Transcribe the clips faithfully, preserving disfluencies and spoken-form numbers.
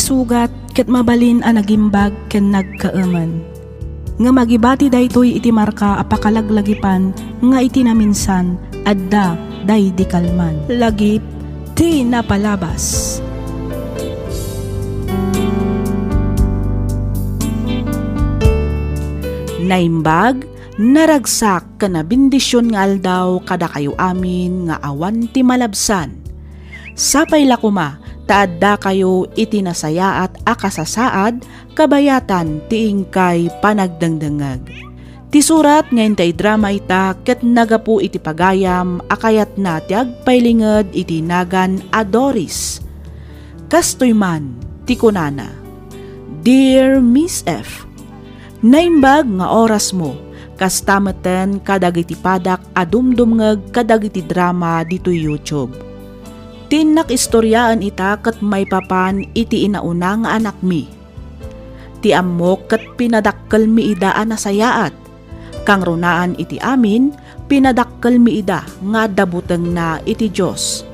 sugat ket mabalin a nagimbag ken nagkaemen. Ngem agibati daytoy iti marka a pakalaglagipan nga iti naminsan, adda daydi kalman. Lagip ti napalabas. Naimbag, naragsak, ken nabendision nga aldaw kadakayo amin nga awan ti malabsan. Sapay la koma ta addakayo iti nasayaat a kasasaad kabayatan ti inkay panagdengdengngeg. Ti surat nga inta idrama ita ket nagapu iti pagayam a kayatna ti agpailinged iti nagan a Doris. Kastoy man ti kunana, "Dear Miss F, naimbag nga orasmo, kasta metten kadagiti padak a dumdumngeg kadagiti drama ditoy YouTube. Ti innak istoriaen ita ket maipapan iti inauna nga anakmi. Ti ammok ket pinadakkelmi ida a nasayaat. Kangrunaan iti amin, pinadakkelmi ida nga adda butengna iti Dios.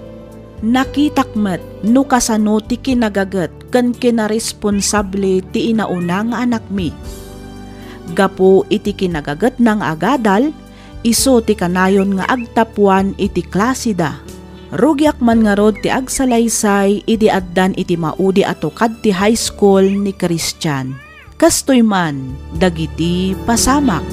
Nakitak met no kasano ti kinagaget ken kinaresponsable ti inauna nga anakmi. Gapu iti kinagagetna nga agadal, isu ti kanayon nga agtapuan iti klaseda. Rugiak man ngarud ti agsalaysay idi addan iti maudi a tukad ti high school ni Christian. Kastoy man dagiti pasamak."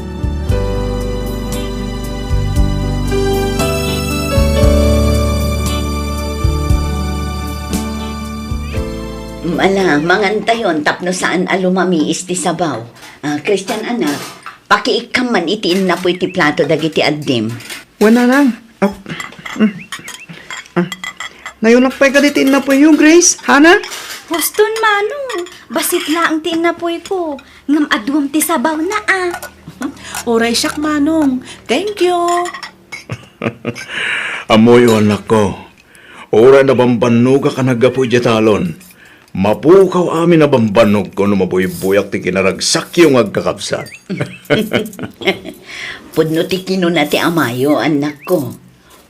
Ala, mangantayon tapno saan a lumamiis ti sabaw. Ah, Christian, anak, pakiikkam man iti innapoy ti plato dagiti addim. Wen, nanang. Ah, mm, ah. Nayunak pay kadi ti innapoyyo, Grace? Hana? Huston, Manong. Bassit laeng ti innapoyko. Ngem aduam ti sabawna, a. Uray siak, Manong. Thank you. Ammoyo, anakko. Uray nabambannogak a naggapu idiay talon, mapukaw amin a bambannogko no mabuybuyak ti kinaragsakyo nga agkakabsat. Pudno ti kinuna ti amayo, annakko.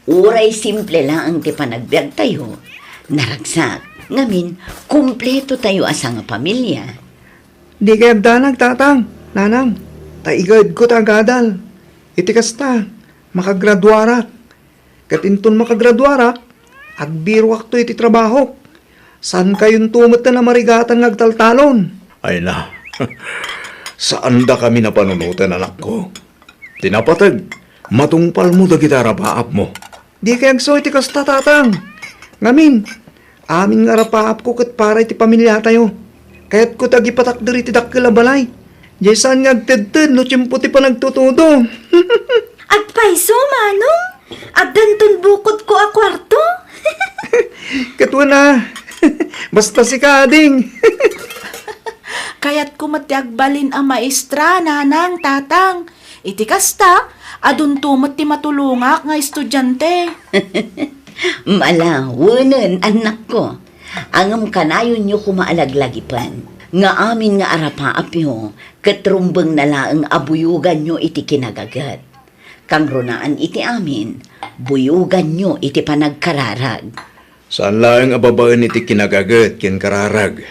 Uray simple laeng ti panagbiagtayo, naragsak, ngamin, kumpleto tayo a sangapamilia. Di kay agdanag, tatang, nanang, ta igaedko ta agadal. Iti kasta, makagraduarak. Ket inton makagraduarak, agbiroakto iti trabahok. Saankayonto metten a marigatan nga agtaltalon. Ay na, saandakami a panunoten, anakko. Ti napateg, matungpalmo dagiti arapaapmo. Di kay agsu iti kasta, tatang. Ngamin, amin nga arapaapko ket para iti pamiliatayo. Kayatko ti agipatakder iti dakkel a balay. Diay saan nga agtedted no tiempo ti panagtutudo. Agpayso, Manong? Addanton bukodko a kuarto? Ket wen a. Basta sika, ading. Kayatko met ti agbalin a maestra, nanang, tatang. Iti kasta, adunto met ti matulongak nga estudiante. Mala, wenen, annakko. Ngem kanayonyo koma a laglagipen nga amin nga arapaapyo ket rumbengna laeng a buyoganyo iti kinagaget. Kangrunaan iti amin, buyoganyo iti panagkararag. Saan laeng a babaen iti kinagaget ken kararag,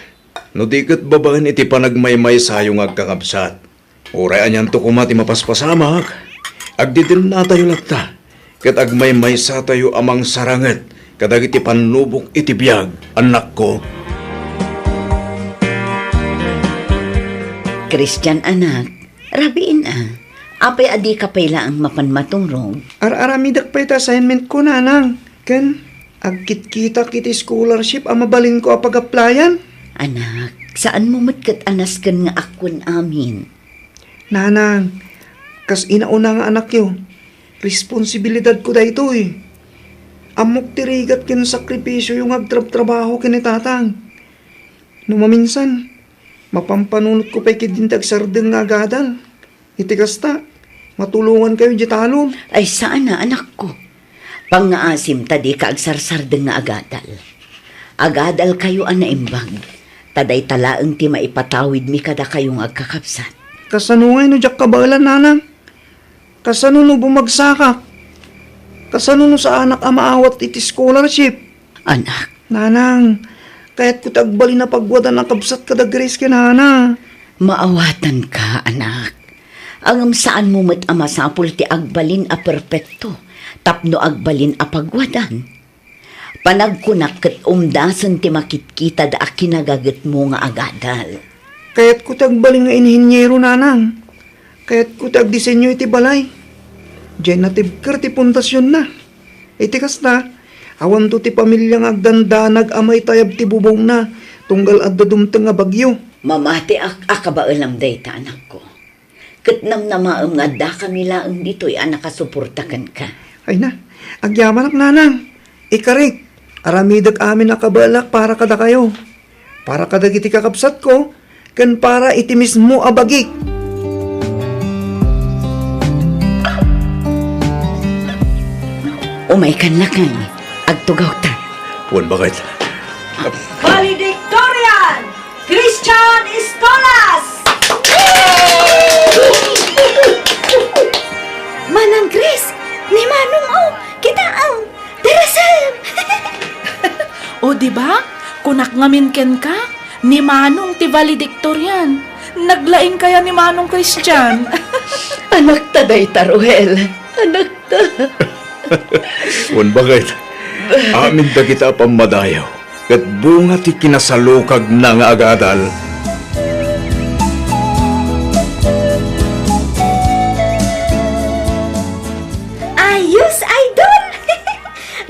no di ket babaen iti panagmaymaysayo nga agkakabsat. Uray anianto koma ti mapaspasamak, agdidennatayo latta, ket agmaymaysatayo a mangsaranget kadagiti pannubok iti biag, annakko. Christian, anak, rabiin a. Apay a dika pay laeng mapan maturog? Ar-aramidek pay ti assignmentko, nanang. Ken agkitkitak iti scholarship a mabalinko a pag-applyan. Anak, saanmo met ket a nasken nga akkuen amin. Nanang, kas inauna nga anakyo, responsibilidadko daytoy. Ammok ti rigat ken sakripisioyo nga agtrabtrabaho ken ni tatang. No maminsan, mapampanunotko pay ketdin ti agsardeng nga agadal. Iti kasta, matulongankayo idiay talon. Ay, saan a, anakko. Pangngaasim ta dika agsarsardeng nga agadal. Agadalkayo a naimbag, ta dayta laeng ti maipatawidmi kadakayo nga agkakabsat. Kasano ngay no diak kabaelan, nanang? Kasano no bumagsakak? Kasano no saanak a maawat iti scholarship? Anak. Nanang, Kayatko ti agbalin a pagwadan a kabsat kada Grace ken Hana. Maawatanka, anak. Ngem saanmo met a masapul ti agbalin a perpekto tapno agbalin a pagwadan. Panagkunak ket umdasen ti makitkitada a kinagagetmo nga agadal. Kayatko ti agbalin nga inheniero, nanang. Kayatko ti agdisenyo iti balay. Diay natibker ti pundasionna. Iti kasta, awanto ti pamilia nga agdandanag a maitayab ti bubongna tunggal adda dumteng a bagyo. Mamatiak a kabaelam dayta, anakko. Ket namnamaem nga addakami laeng ditoy a nakasuporta kenka. Ay na, agyamanak, nanang. Ikarik, aramidek amin a kabaelak para kadakayo, para kadagiti kakabsatko, ken para iti mismo a bagik. Umaykan lakay, agtugawtan. Wen, bakit? Valedictorian! Christian Estolas! Manang Chris, ni Manong, oh, kitaem, darasem! O, di ba? Kunak ngamin kenka, ni Manong ti valedictorian. Naglaing kaya ni Manong Christian? Anakta dayta, Ruel. Anakta. Wen, bakit? Amin dagita a pammadayo ket bunga ti kinasalukagna nga agadal. Ayos, idol!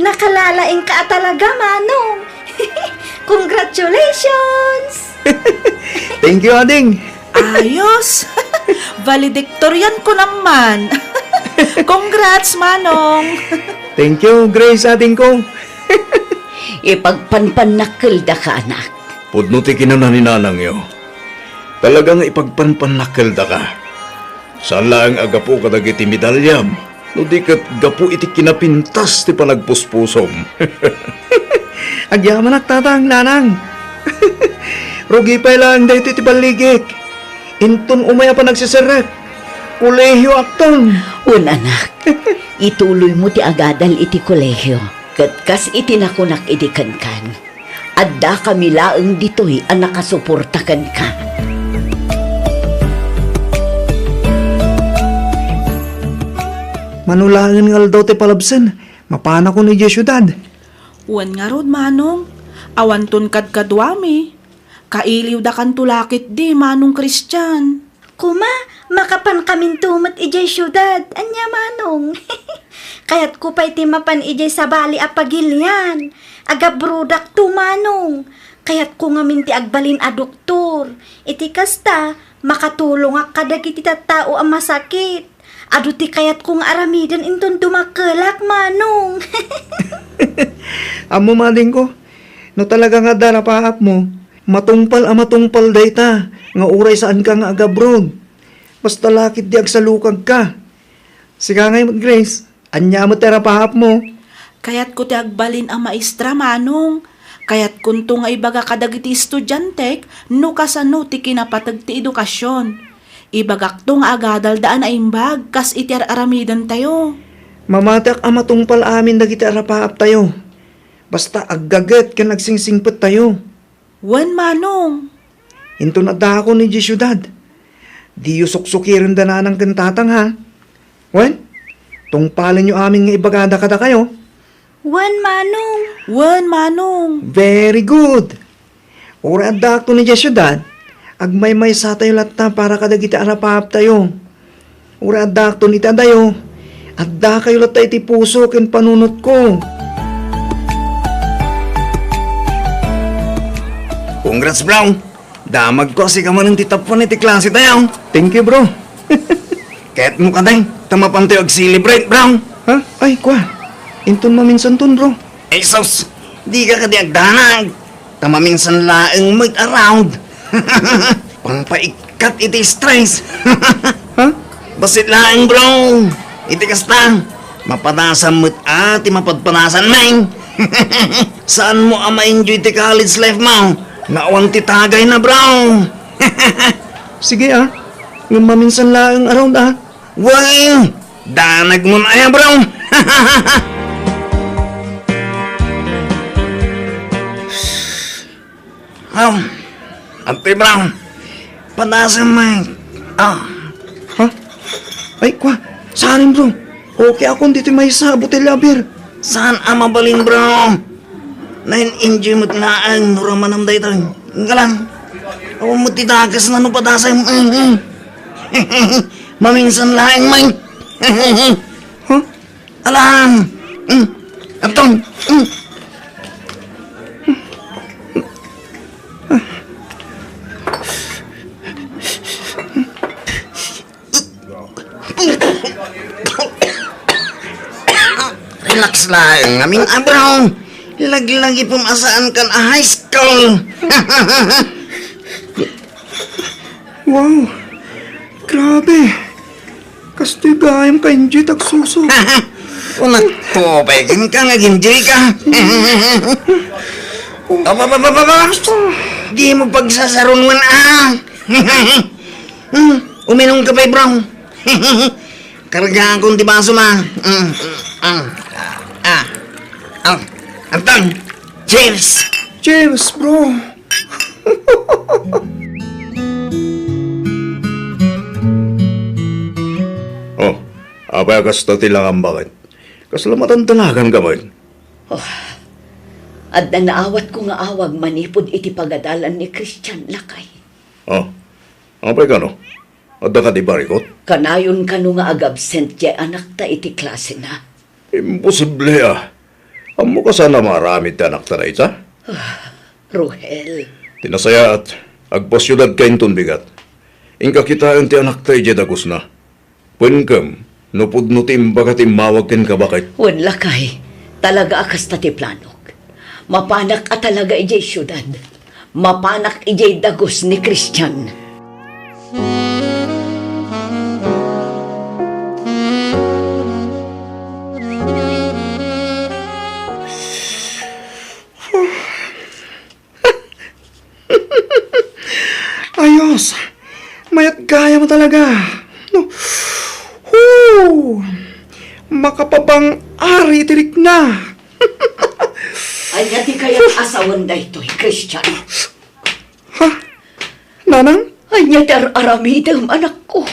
Nakalalaingka a talaga, Manong. Congratulations! Thank you, ading. Ayos! Valedictorian ko naman. Congrats, Manong! Thank you, Grace, adingko. Ipagpanpannakkeldaka, anak. Pudno ti kinuna ni nanangyo. Talaga nga ipagpanpannakkeldaka. Saan laeng a gapu kadagiti medalyam, no di ket gapu iti kinapintas ti panagpuspusom. Agyamanak, tatang, nanang. Rugi pay laeng daytoy ti balligik. Inton umay a panagsiserrek, kolehiokton. Wen, anak, ituloymo ti agadal iti kolehio, ket kas iti nakunak idi kenkan, addakami laeng ditoy a nakasuporta kenka. Mano laeng nga aldaw ti palabsen, mapanakon idiay siudad. Wen ngarud, Manong, awanton kadkaduami. Kailiwdakanto la ketdi, Manong Christian. Kuma, makapankaminto met idiay siudad. Ania, Manong? Kayatko pay ti mapan idiay sabali a pagilian. Agabrodakto, Manong. Kayatko ngamin ti agbalin a doktor. Iti kasta, makatulongak kadagiti tattao a masakit. Adu ti kayatko nga aramiden inton dumakkelak, Manong. Ammom, adingko, no talaga nga adda rapaapmo, matungpal a matungpal dayta nga uray saanka nga agabroad. Basta la ketdi agsalukagka. Sika ngay met, Grace, ania met ti rapaapmo? Kayatko ti agbalin a maestra, Manong. Kayatkonto nga ibaga kadagiti estudiantek no kasano ti kinapateg ti edukasyon. Ibagakto nga agadalda a naimbag kas iti ar-aramidentayo. Mamatiak a matungpal amin dagiti arapaaptayo. Basta aggaget ken agsingsingpettayo. Wen, Manong. Inton addakon idiay siudad, diyo suksukirenda nanang ken tatang, ha? Wen, tungpalenyo amin nga ibagada kadakayo. Wen, Manong. Wen, Manong. Very good. Uray addakton idiay siudad, agmaymaysatayo latta para kadagiti arapaaptayo. Uray addakton iti adayo, addakayo latta iti puso ken panunotko. Congrats, bro! Damagko a sika manen ti top one iti klasetayo. Thank you, bro. Kayatmo kadi, ta mapantayo ag-celebrate, bro. Ha? Ay, kwa. Inton maminsanton, bro. Ay, sus! Dika kadi agdanag. Ta maminsan laeng met a round. Pangpaikkat iti stress. Ha? Bassit laeng, bro. Iti kasta, mapadasan met a ti mapadpadasan, men. Saanmo a ma-enjoy ti college life mo nga awan ti tagayna, bro? Sige, ah. Ngem maminsan laeng a round, ah. Wen, danagmon aya, bro? Bro, ante, bro. Padasem, Mike. Ah. Ha? Ay, kwa. Saan, bro? Okay akon ditoy maysa a botelya a beer. Saan a mabalin, bro? Nine enjoy met laeng no ramanam daytoy. Galan. Awan met ti dakes na no padasem. Mm, mm. Maminsan laeng, Mike. Ha? Alam! Mm. Abtong! Mm. Relax lang, amin, ah, bro. Lagi-lagi pum-asaan kan a high school. Wow! Grabe! Kastoy gayam ka-enjoy ti agsuso. Unat tubig, inka nga ginjoy ka. Aba, aba, aba, aba. Di mo pagsasarunwan, ah. Hmm, uminom ka pa, bro. Kargaakon ti baso, ma. Hmm, hmm, ah, ah, ah. Antang, cheers! Cheers, bro! Oh, apay a kasta ti langam, baket? Kasla matandalagan ka met? Oh, adda naawatko nga awag manipud iti pagadalan ni Christian, lakay. Oh, apay kano? Adda kadi parikut? Kanayon kano nga agabsent diay anakta iti klasena? Imposible, ah. Ammok a saan a maaramid ti anakta dayta? Ah, Ruhel. Ti nasayaat, agpasiudadka inton bigat. Inka kitaen ti anakta idiay dagusna. Pengkem no pudno ti imbaga ti immawag kenka, baket. Wen, lakay, talaga a kasta ti planok. Mapanak a talaga idiay siudad. Mapanak idiay dagus ni Christian. Ayos! Mayat gayam talaga! No. Hoo! Makapabang-ari iti rikna! Ania ti kayat a sawen daytoy, Christian? Ha? Nanang? Ania ti ar-aramidem, anakko?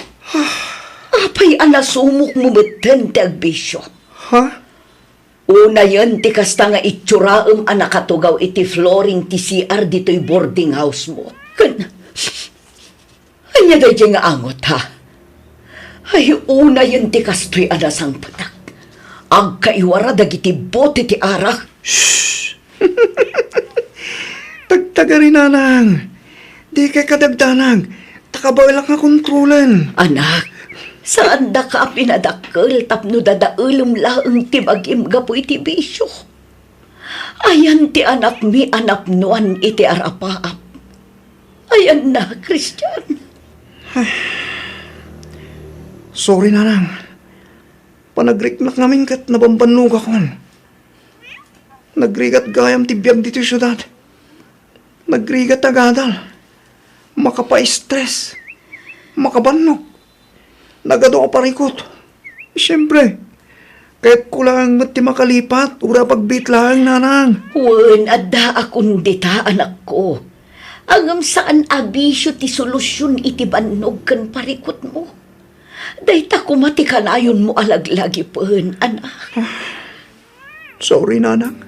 Apay a nasumokmo metten ti agbisio? Ha? Unayen ti kasta nga itsoraem a nakatugaw iti flooring ti C R ditoy boarding house mo. Ken, ania daydiay nga angot, ha? Ay, unayen ti kastoy a nasangpetak. Agkaiwara dagiti bote ti arak. Shh! Tagtagari, nanang. Dikay kadagdanag. Ta kabaelak nga kontrolen. Anak, saandaka a pinadakkel tapno dadaelem laeng ti bagim gapu iti bisio. Ayan ti anakmi a napnoan iti arapaap. Ayanna, Christian. Sorry, nanang. Panagriknak ngamin ket nabambannogakon. Nagrigat gayam ti biag ditoy siudad. Nagrigat ti agadal. Makapa-stress. Makabannog. Nagadu a parikut. Siempre, kayatko laeng met ti makalipat, uray apagbiit laeng, nanang. Wen, addaakon dita, anakko. Ngem saan a bisio ti solusion iti bannog ken parikutmo. Dayta koma ti kanayonmo a laglagipen, anak. Sorry, nanang.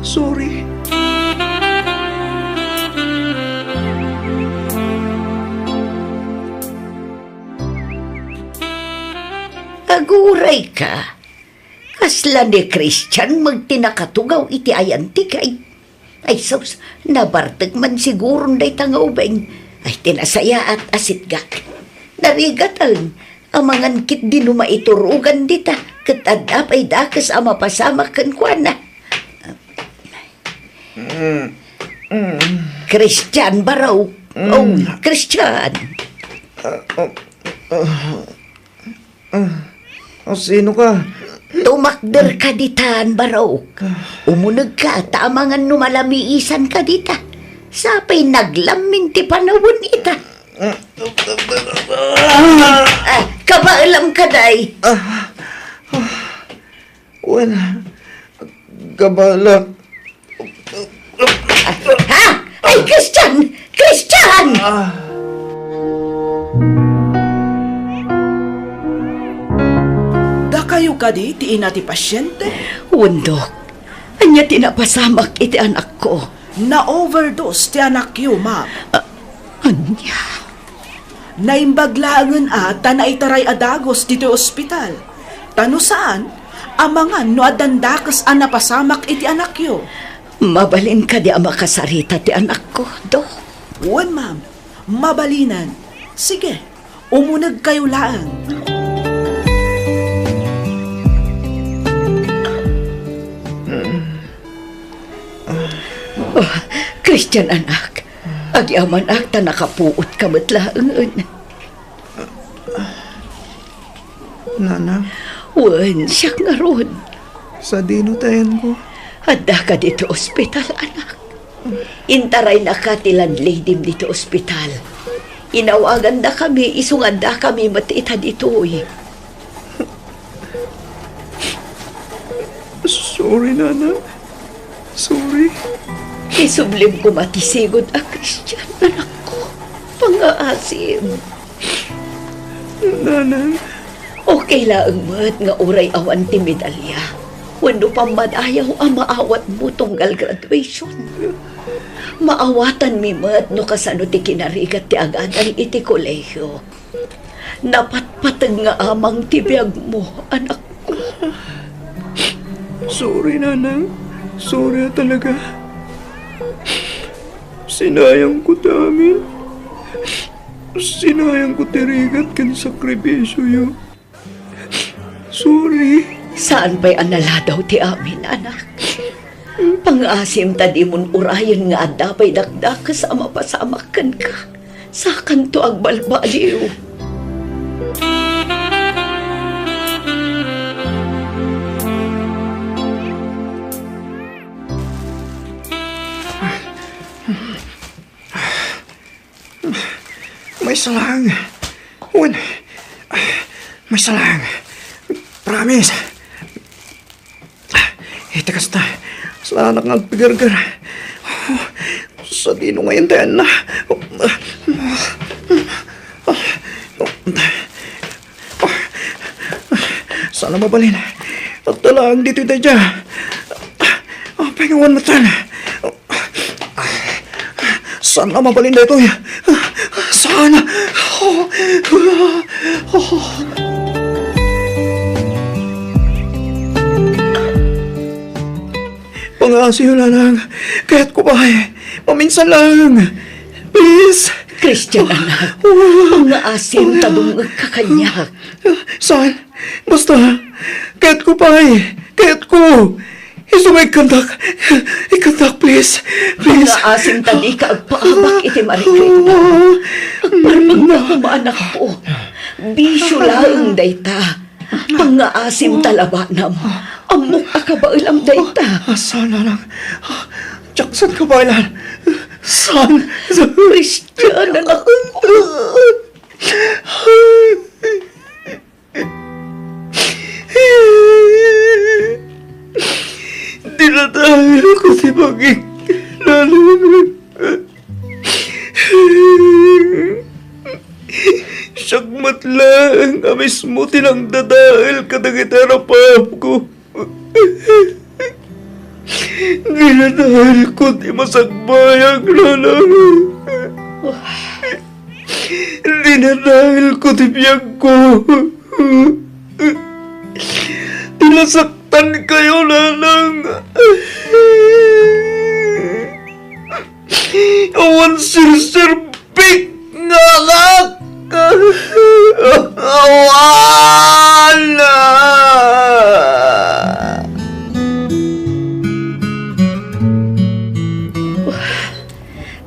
Sorry. Agurayka. Kasla ni Christian met ti nakatugaw iti ayantik ay. Ay sus, nabartek man siguron dayta nga ubing. Ay, ti nasayaat a sitgak. Narigatan, amangan ketdi no maiturogan dita, ket adda pay dakes a mapasamak kenkuana. Mm, mm. Christian, baro. Mm. Oh, Christian. Ah, oh, ah. Ah, ah, sino ka? Tumakder ka ditan, Barok. Umuneg ka, ta amangan no malamiisan ka dita. Sapay naglammin ti panawen ita. Ah, kabaelam ka, day. Ah, ah, well, kabaelam. Ha? Ay, Christian! Christian! Ah. Dakayo kadi ti ina ti pasiente? Wen, Dok. Ania ti napasamak iti anakko? Na-overdose ti anakyo, ma'am. Ah, ania? Naimbag laengen a ta naitaray a dagus ditoy ospital. Ta no saan, amangan no addan dakes a napasamak iti anakyo. Mabalin kadi a makasarita ti anakko, Dok? Wen, ma'am. Mabalinen. Sige, umunegkayo laeng. Oh, Christian, anak. Agyamanak ta nakapudnotka met laengen. Nanang? Wen, siak ngarud. Sadino ti ayanko? Addaka ditoy ospital, anak. Intaraynaka ti landladyem ditoy ospital. Inawagandakami, isu nga addakami met ita ditoy. Sorry, Nanang. Sorry. Isublim koma ti sigud a Christian, anakko. Pangngaasim. Nanang. Okay laeng met nga uray awan ti medalya wenno pammadayaw a maawatmo tunggal graduation. Maawatanmi met no kasano ti kinarigat ti agadal iti kolehio. Napatpateg nga amang ti biagmo, anakko. Sorry, Nanang. Sorry a talaga. Sinayangko ti amin. Sinayangko ti rigat ken sakripisioyo. Sorry. Saan pay a naladaw ti amin, anak. Pangngaasim ta dimon urayen nga adda pay dakdakes a mapasamak kenka. Sakanto agbalbaliw. Maysa lang. Wen, maysa lang. Promise. Iti kasta, saanak nga agpigerger. Oh, sadino ngayen ti ayanna? Saan a mabalin? Adda laeng ditoy daydiay. Apay nga awan met? Saan a mabalin daytoy? Saan? Pangngaasim, Nanang. Kayatko pay. Maminsan lang. Please. Christian, anak. Pangngaasim ta dumngegka kaniak. Saan? Basta, kayatko pay. Kayatko. Isu nga ikkandak. Ikkandak, please. Please. Pangngaasim ta dika agpaabak iti marikritna. Agparmekka koma, anakko. Bisio laeng dayta. Pangngaasim ta labanam. Ammok a kabaelam dayta. Ah, saan, Nanang? Diak saan kabaelan. Saan? Christian, anakko. Dinadaelko ti bangik, Nanang. Siak met laeng a mismo ti nangdadael kadagiti arap-arapko. Dinadaelko ti masagbayag, Nanang. Dinadaelko ti biagko. Ti nasaktankayo, Nanang. Awan serserbik nga anak. Awan.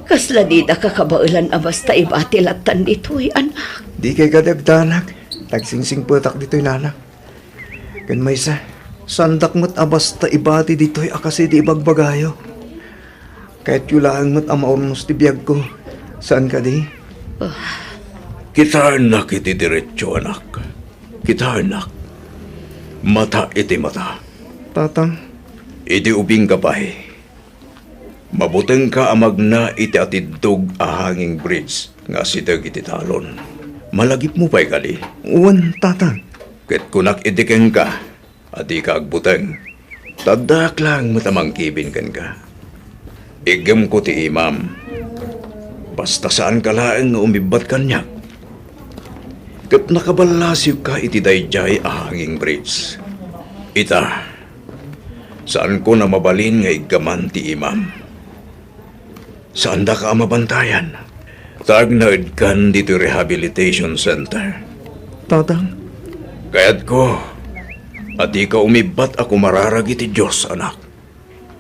Kasla dida kakabaelan a basta ibati lattan ditoy, anak. Dikay kadi agdanag. Agsingsingpetak ditoy, Nanang. Ken maysa, saandak met a basta ibati ditoy a kas idi ibagbagayo. Kayatyo laeng met a maurnos ti biagko. Saan kadi? Ah. Kitaennak iti diretso, anak. Kitaennak. Mata iti mata. Tatang. Idi ubingka pay, Mabutengka a magna iti atiddog a hanging bridge nga asideg iti talon. Malagipmo pay kadi? Wen, Tatang. Ket kunak idi kenka a dika agbuteng. Ta addaak laeng met a mangkibin kenka. Iggemko ti imam. Basta saanka laeng nga umibbat kaniak. Ket nakaballasiwka iti daydiay a hanging bridge. Ita, saanko a mabalin nga iggaman ti imam. Saandaka a mabantayan. Ta agnaedkan ditoy rehabilitation center. Tatang? Kayatko a dika umibbat a kumararag iti Dios, anak.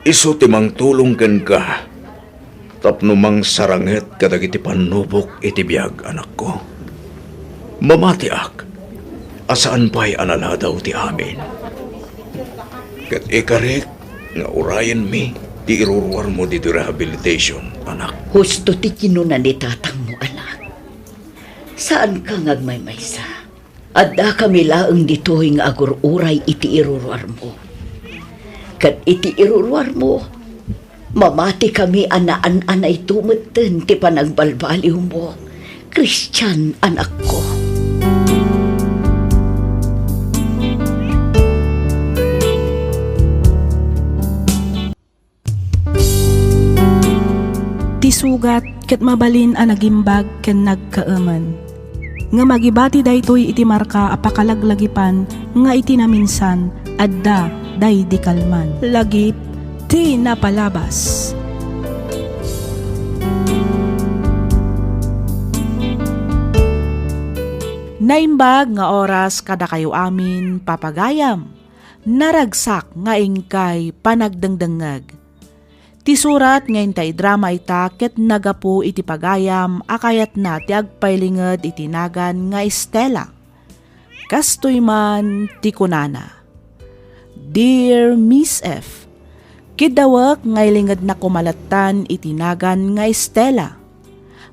Isu ti mangtulong kenka tapno mangsaranget kadagiti pannubok iti biag, anakko. Mamatiak a saan pay a naladaw ti amin. Ket ikarik nga urayenmi ti iruruarmo ditoy rehabilitation, anak. Husto ti kinuna ni tatangmo, anak. Saanka nga agmaymaysa. Addakami laeng ditoy nga agur-uray iti iruruarmo. Ket iti iruruarmo, mamatikami a naan-anayto metten ti panagbalbaliwmo. Christian, anakko. Ti sugat ket mabalin a nagimbag ken nagkaemen. Ngem agibati daytoy iti marka a pakalaglagipan nga iti naminsan adda daydi kalman. Lagip ti napalabas. Naimbag nga oras kadakayo amin, papagayam. Naragsak nga inkay panagdengdengngeg. Ti surat nga inta idrama ita ket nagapu iti pagayam a kayatna ti agpailinged iti nagan nga Estela. Kastoy man ti kunana, Dear Miss F, kiddawek nga ilingedna koma lattan iti nagan nga Estela.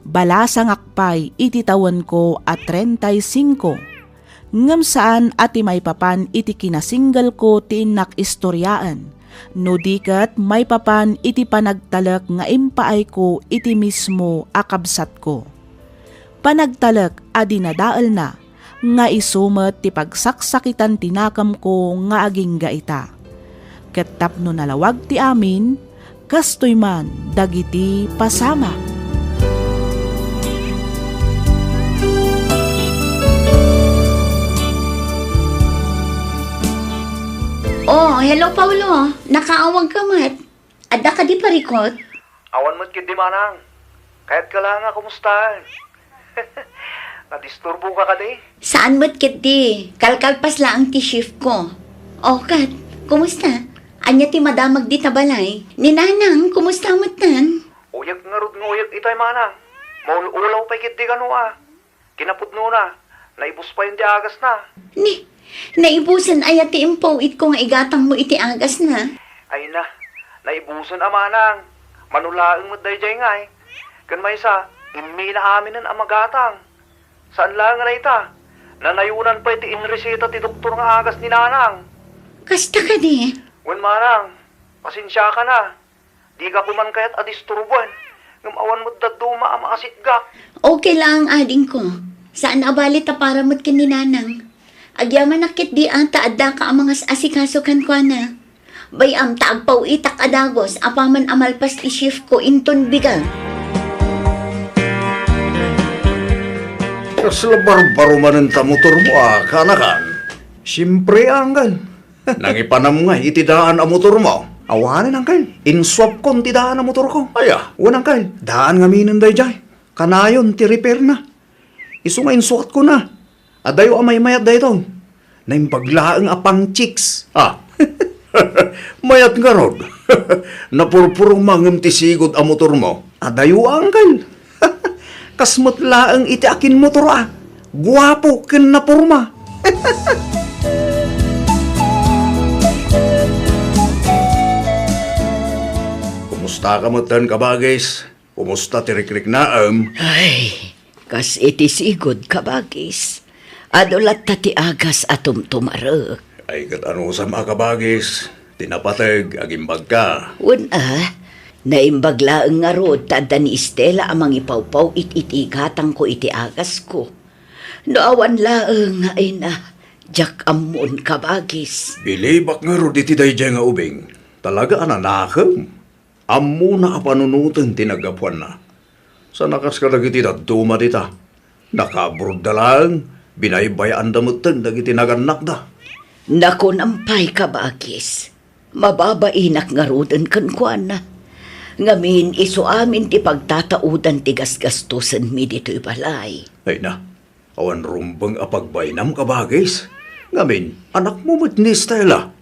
Balasangak pay iti tawenko a treinta y cinco. Ngem saan a ti maipapan iti kinasinggelko ti innak istoriaen, no di ket maipapan iti panagtalek nga impaayko iti mismo a kabsatko. Panagtalek a dinadaelna nga isu met ti pagsaksakitan ti nakemko nga agingga ita. Ket tapno nalawag ti amin, kastoy man dagiti pasamak. Oh, hello, Paulo. Nakaawagka met. Adda kadi parikut? Awan met ketdi, manang. Kayatka la nga kumustaen. Nadisturboka kadi? Saan met ketdi. Kalkalpas laeng ti shiftko. O, ket, kumusta? Ania ti madamag dita balay? Ni Nanang, kumusta metten? Uyek ngarud nga uyek itay, manang. Maul-ulaw pay ketdi kano a. Kinapudnona, naibus payen ti agasna. Ni, naibusen aya ti impaw-itko nga igatangmo iti agasna? Ay na, naibusen a, manang. Mano laeng met daydiay ngay. Ken maysa, immina aminen a magatang. Saan laeng a dayta, nanayonan pay ti inreseta ti doktor nga agas ni Nanang. Kasta kadi? Wen, manang, pasensiakan a. Dika koman kayat a disturboen, ngem awan met dadduma a maasitgak. Okay laeng, adingko. Saan a bale ta para met ken ni Nanang. Agyamanak ketdi a ta addaka a mangas-asikaso kenkuana. Bay-am ta agpaw-itak a dagus apaman a malpas ti shiftko inton bigat. Kasla barbaro manen ta motormo a, kaanakan? Siempre, anggal. Nangipanam ngay iti daan a motormo? Awanen, angkel. Insuapkon ti daan a motorko. Aya? Wen, angkel. Daan ngaminen daydiay. Kanayon ti repairna. Isu nga insuatkona. Adayo a maymayat daytoy. Naimbag laeng a pang-chicks. Ah. Mayat ngarud. Napurpurong mangem ti sigud a motormo. Adayo, angkel. Kas met laeng iti akinmotor a. Guapo ken naporma. Kumustaka metten, kabagis? Kumusta ti rikriknaem? Ay, kas iti sigud, kabagis. Adu latta ti agas a tumtumarek. Ay, ket anusam a, kabagis? Ti napateg, agimbagka. Wen a, Naimbag laeng ngarud ta adda ni Estela a mangipawpaw it iti igatangko iti agasko. No awan laeng, ay na, diak ammon, kabagis. Bilibak ngarud iti daydiay nga ubing. Talaga a nanakem. Ammona a panunoten ti naggapuanna. Sana kas kadagiti dadduma dita. Nakaabrodda laeng, binaybayaanda metten dagiti nagannakda. Nakunam pay, kabagis. Mababainak ngaruden kenkuana. Ngamin, isu amin ti pagtataudan ti gasgastosenmi ditoy balay. Ay na, awan rumbeng a pagbainam, kabagis. Ngamin, anakmo met ni Stella.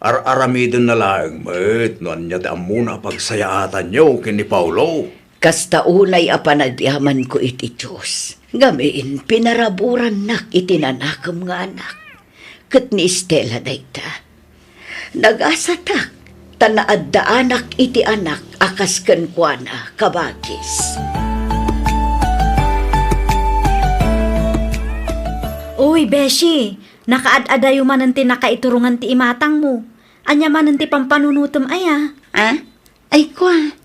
Ar-aramidenna laeng met no ania ti ammona a pagsayaatanyo ken ni Paolo. Kasta unay a panagyamanko iti Dios. Ngamin, pinaraburannak iti nanakem nga anak. Ket ni Estela dayta. Nagasatak, ta naaddaanak iti anak a kas kenkuana, kabagis. Uy, Beshi, nakaad-adayo manen ti nakaiturongan ti imatangmo. Ania manen ti pampanunotem aya? Ah? Ay, kua.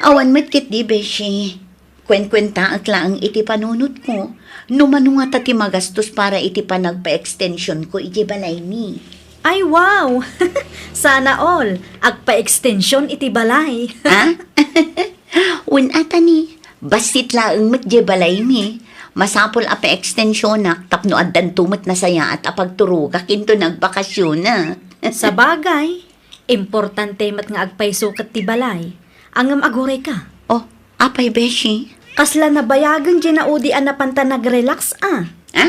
Awan met ketdi, Beshi. Kuenkuentaek laeng iti panunotko. No mano ngata ti magastos para iti panagpa-extensionko iti balaymi. Ay, wow! Sana all, agpa-extension iti balay. Ha? Wen, atani, bassit laeng met diay balaymi. Masapul a pa-extensionak tapno addanto met nasayaat a pagturogak inton agbakasionak. Sabagay, importante met nga agpayso ket ti balay. Ngem agurayka. Oh, apay, Beshi? Kasla nabayagen diay naudi a napanta nag-relax a. Ha?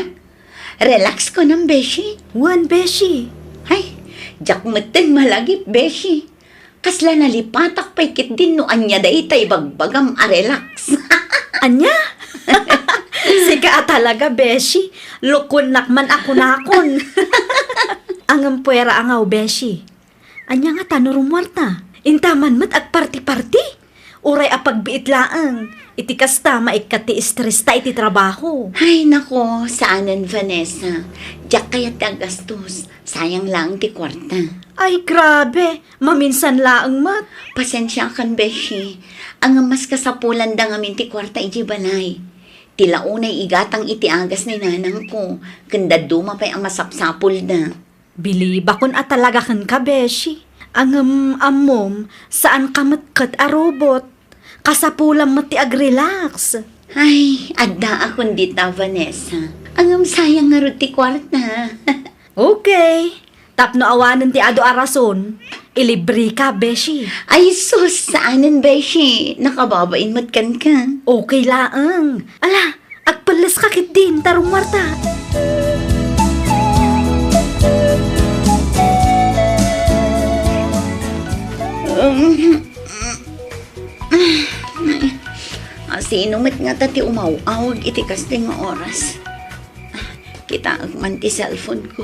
Relax kunam, Beshi? Wen, Beshi. Ay, diak metten malagip, Beshi. Kasla nalipatak pay ketdin no ania dayta ibagbagam a relax. Ania? Sika a talaga, Beshi. Lukuennak man a kunakon. Ngem puera a ngaw, Beshi. Ania ngata no rummuarta? Inta man met agparti-parti? Uray a pagbiit laeng. Iti kasta, maikkat ti estresta iti trabaho. Ay, nako, saanen, Vanessa. Diak kayat ti aggastos. Sayang laeng ti kuarta. Ay, grabe. Maminsan laeng met. Pasensiakan, Beshi. Ngem mas kasapulanda ngamin ti kuarta idiay balay. Ti la unay igatang iti agas ni nanangko, ken dadduma pay a masapsapulda. Bilibakon a talaga kenka, Beshi. Ngem ammom, saanka met ket a robot. Kasapulam met ti agrelax. Ay, addaakon dita, Vanessa. Ngem sayang ngarud ti kuarta. Okay. Tapno awanen ti adu a rason, ilibreka, Beshi. Ay, sus, saanen, Beshi. Nakababain met kenka. Okay laeng. Ala, agpelleska ketdin, ta rummuarta. Um, Asino met ngata ti umaw-awag iti kastoy nga oras? Kitaek man ti cellphone ko.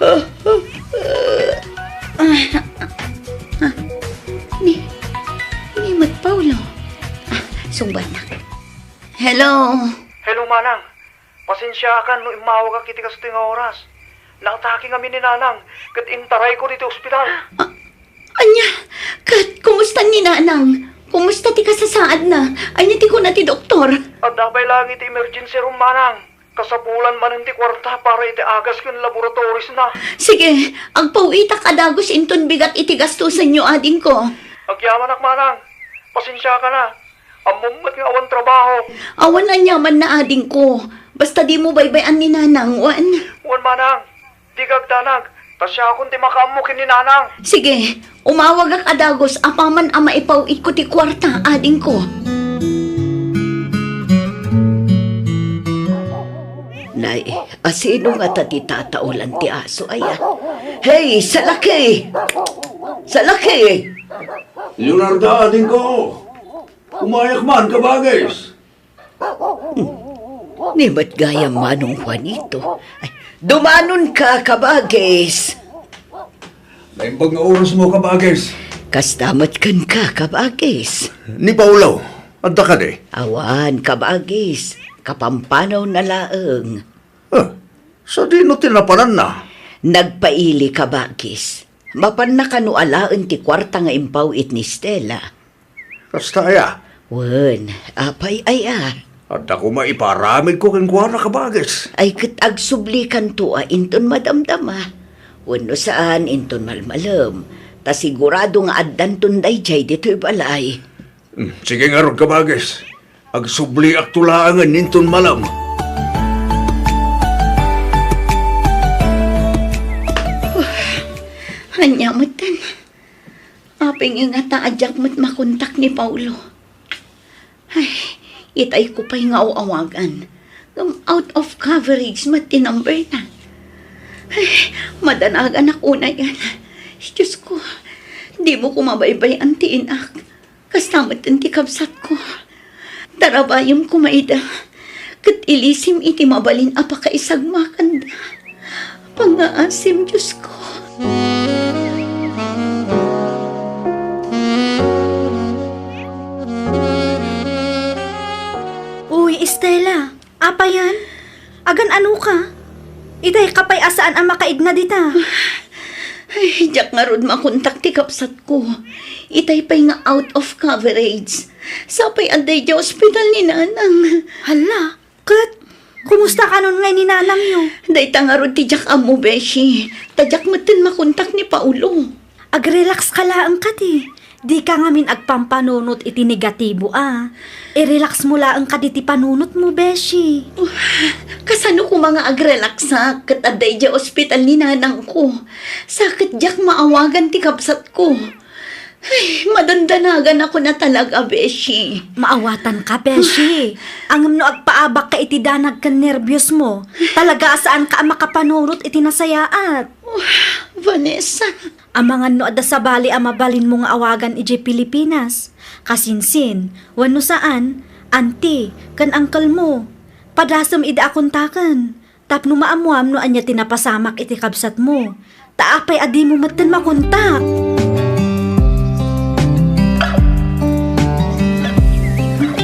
Ah, ah, ah, ah. Ni, ni met Paolo. Ah, sungbatnak. Hello? Hello, manang. Pasensiakan no immawagak iti kastoy nga oras. Naatake ngamin ni nanang, ket intarayko ditoy ospital. Ah, ania? Ket kumusta ni nanang? Kumusta ti kasasaadna? Ania ti kuna ti doktor? Adda pay laeng iti emergency room, manang. Kasapulan manen ti kuarta para iti agas ken laboratories na. Sige, agpaw-itak a dagus inton bigat iti gastosenyo, adingko. Agyamanak, manang. Pasensiakan a. Ammom met nga awan trabaho. Awan aniamanna, adingko. Basta dimo baybay-an ni nanang, wen? Wen, manang. Dika agdanag. Ta siakon ti makaammo ken ni nanang. Sige, umawagak a dagus apaman a maipaw-itko ti kuarta, adingko. Nay, asino ngata ti tataolan ti aso aya? Hey, salaki! Salaki! Leonarda, adingko! Umayak man, kabagis! Hmm. Ni met gayam, Manong Juanito. Ay, dumanonka, kabagis. Naimbag nga orasmo, kabagis. Kasta met kenka, kabagis. Ni Paolo, adda kadi? Awan, kabagis. Kapampanawna laeng. Ah, sadino ti napananna? Nagpaili, kabagis. Mapanna kano alaen ti kuarta nga impaw-it ni Stella? Kasta aya? Wen, apay aya? Adda koma iparamidko kenkuana, kabagis. Ay, ket agsublikanto a inton madamdama. Wenno saan, inton malmalem. Ta sigurado nga addanton daydiay ditoy balay. Hmm, sige ngarud, kabagis. Agsubliakto laengen inton malem. Ania metten? Apay ngata a diak met makontak ni Paolo? Ay, itay ko pay nga aw-awagan. Ngem out of coverage met ti number na. Ay, madanaganak unayen. Diyos ko, dimo ko mabaybay-an ti inak. Kasta met ti kabsatko. Tarabayem koma ida, ket ilisim iti mabalin a pakaisagmakanda. Pangngaasim, Diosko. Uy, Estela, apayan? Agan-ano ka? Itay ka pay a saan a makaigna dita. Ay, diak ngarud makontak ti kabsatko. Itay pay nga out of coverage. Sapay adda idiay ospital ni Nanang. Hala, ket kumusta kanon ngay ni Nanangyo? Dayta ngarud ti diak ammo, Beshi. Ta diak metten makontak ni Paolo. Agrelax ka laeng kadi. Dika ngamin agpampanunot iti negatibo a. I-relax mo laeng kadi ti panunotmo, Beshi. Kasano koma nga agrelaksak ket adda idiay ospital ni nanangko? Sa ket diak maawagan ti kabsatko. Ay, madandanaganak a talaga, Beshi. Maawatanka, Beshi. Ngem no agpaabakka iti danag ken nerbiosmo, talaga a saanka a makapanunot iti nasayaat. Vanessa. Amangan no adda sabali a mabalinmo nga awagan idiay Pilipinas, kasinsin, wenno saan, auntie, ken uncle mo. Padasem ida a kontaken, tapno maammoam no ania ti napasamak iti kabsatmo. Ta apay a dimo metten makontak?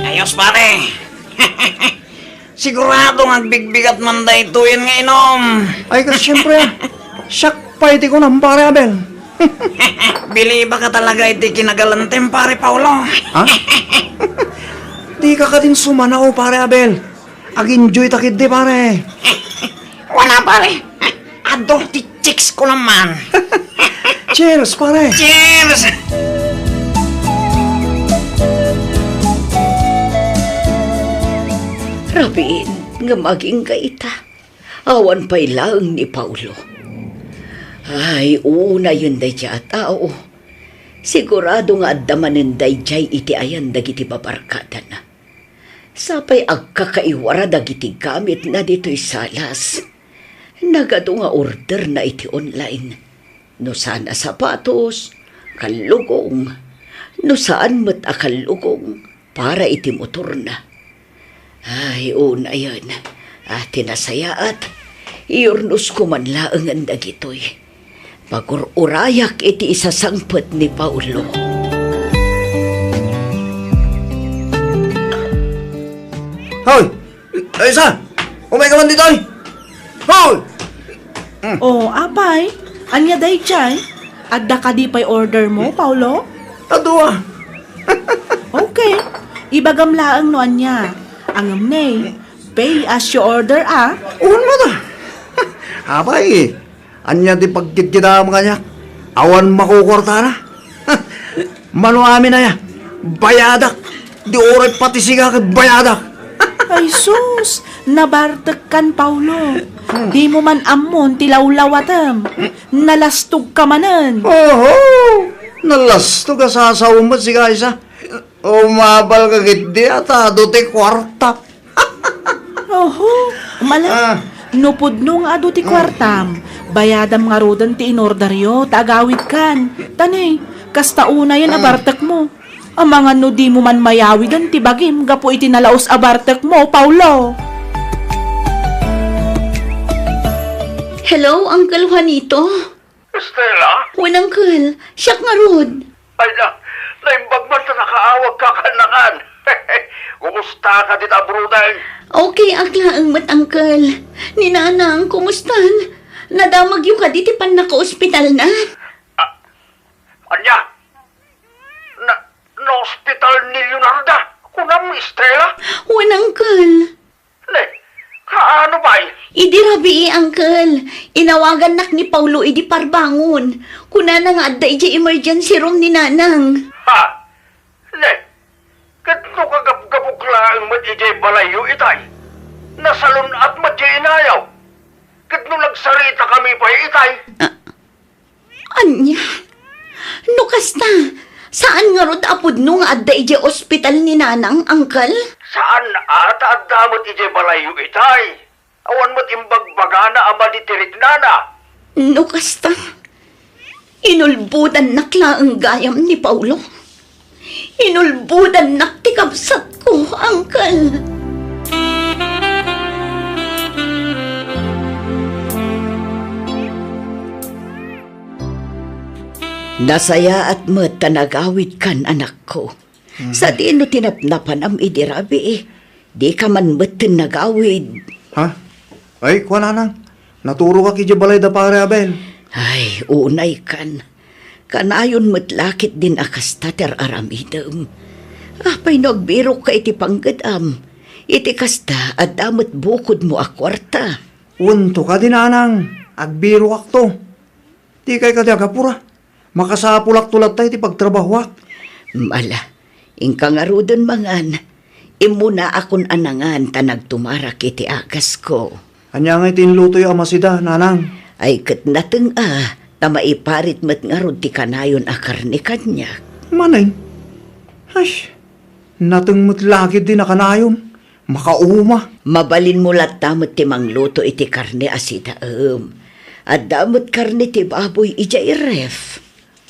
Ayos, pare. Sigurado nga agbigbigat man daytoyen nga inom. Ay, kas, siyempre, ah. Siak pay ti kunam, pare Abel. Bilibaka talaga iti kinagalantem, pare Paolo. Ha? Dika kadin sumanao, pare Abel. Ag-enjoy ta ketdi, pare. Wala, pare. Adu ti chicks ko naman. Cheers, pare. Cheers! Rabiin nga maging kayta. Awan pay laeng ni Paolo. Ay, unayen daydiay a tao. Sigurado nga adda manen daydiay iti ayan dagiti babarkadana. Sapay agkakaiwara dagiti gamitna ditoy salas. Nagadu nga orderna iti online. No saan a sapatos, kallugong. No saan met a kallugong, para iti motorna. Ay, unayen. Ah, ti nasayaat, iyurnosko man laengen dagitoy. Pagur-urayak iti isasangpet ni Paolo. Hoy! Ay, sa! Umay ka man ditoy! Hoy! O, apay, ania daydiay? Adda kadi pay order mo, Paolo? Adu a. Okay. Ibagam laeng no ania. Ngem ne, pay as you order, a. Wen met a. Apay, ania ti pagkitkitam kaniak? Awan makukuartana. Mano amin aya, bayadak. Di uray pati sika ket bayadak. Ay sus, nabartekkan, Paolo. Hmm. Dimo man ammon ti lawlawatem. Nalastogka manen. Oho! Nalastog a sasaom met sika, Isa. Umabal ka ketdi a ta adu ti kuarta. Oho, mala. Ah. No pudno nga adu ti kuartam, bayadam ngaruden ti inorderyo, ta agawidkan. Ta ne, kasta unayen a bartekmo. Amangan no dimo man mayawiden ti bagim gapu iti nalaus a bartekmo, Paolo. Hello, Uncle Juanito? Stella? Wen, Uncle. Siak ngarud. Ay na, naimbag man ta nakaawagka kannakan. Kumusta ka dita abroaden? Okay ak laeng met, Uncle. Ni Nanang, kumustan? Nadamagyo kadi ti pannakaospitalna? Ah, Ania? Na, naospital ni Leonarda? Kunam, Stella? Wen, Uncle. Ne, kaano pay? Idi rabii, Uncle. Inawagannak ni Paulo idi parbangon. Kunana nga adda idiay emergency room ni Nanang. Ha? Ne, ket no kagabgabuk laeng met idiay balayyo itay, nasalun-at met diay inayaw. Ket no nagsaritakami pay itay? Ah, ania? No kasta, saan ngarud a pudno nga adda idiay ospital ni Nanang, Uncle? Saan a ta adda met idiay balayyo itay? Awan met imbagbagana a madi ti riknana. No kasta, inulbodannak laeng gayam ni Paulo. Inulbodannak ti kabsatko, Uncle. Nasayaat met ta nagawidkan, anakko. Mhm. Sadino ti napnapanam idi rabii? Dika man metten nagawid. Ha? Ay, kua, Nanang. Naturogak idiay balay da Pare Abel. Ay, unaykan. Kanayon met la ketdin a kasta ti ar-aramidem. Apay no agbirokka iti pangged-am? Iti kasta, adda met bukodmo a kuarta. Wenno kadi, Nanang, agbirokakto. Dikay kadi agapura. Makasapulakto latta iti pagtrabahoak. Ala, inka ngaruden mangan. Immunaakon a nangan ta nagtumarak iti agasko. Ania ngay ti inlutoyo a masida, Nanang? Ay ket nateng a, ta maiparit met ngarud ti kanayon a karne kaniak. Manen? Ay, nateng met la ketdin a kanayon. Makauma. Mabalinmo latta met ti mangluto iti karne a sidaem. Adda met karne ti baboy idiay ref.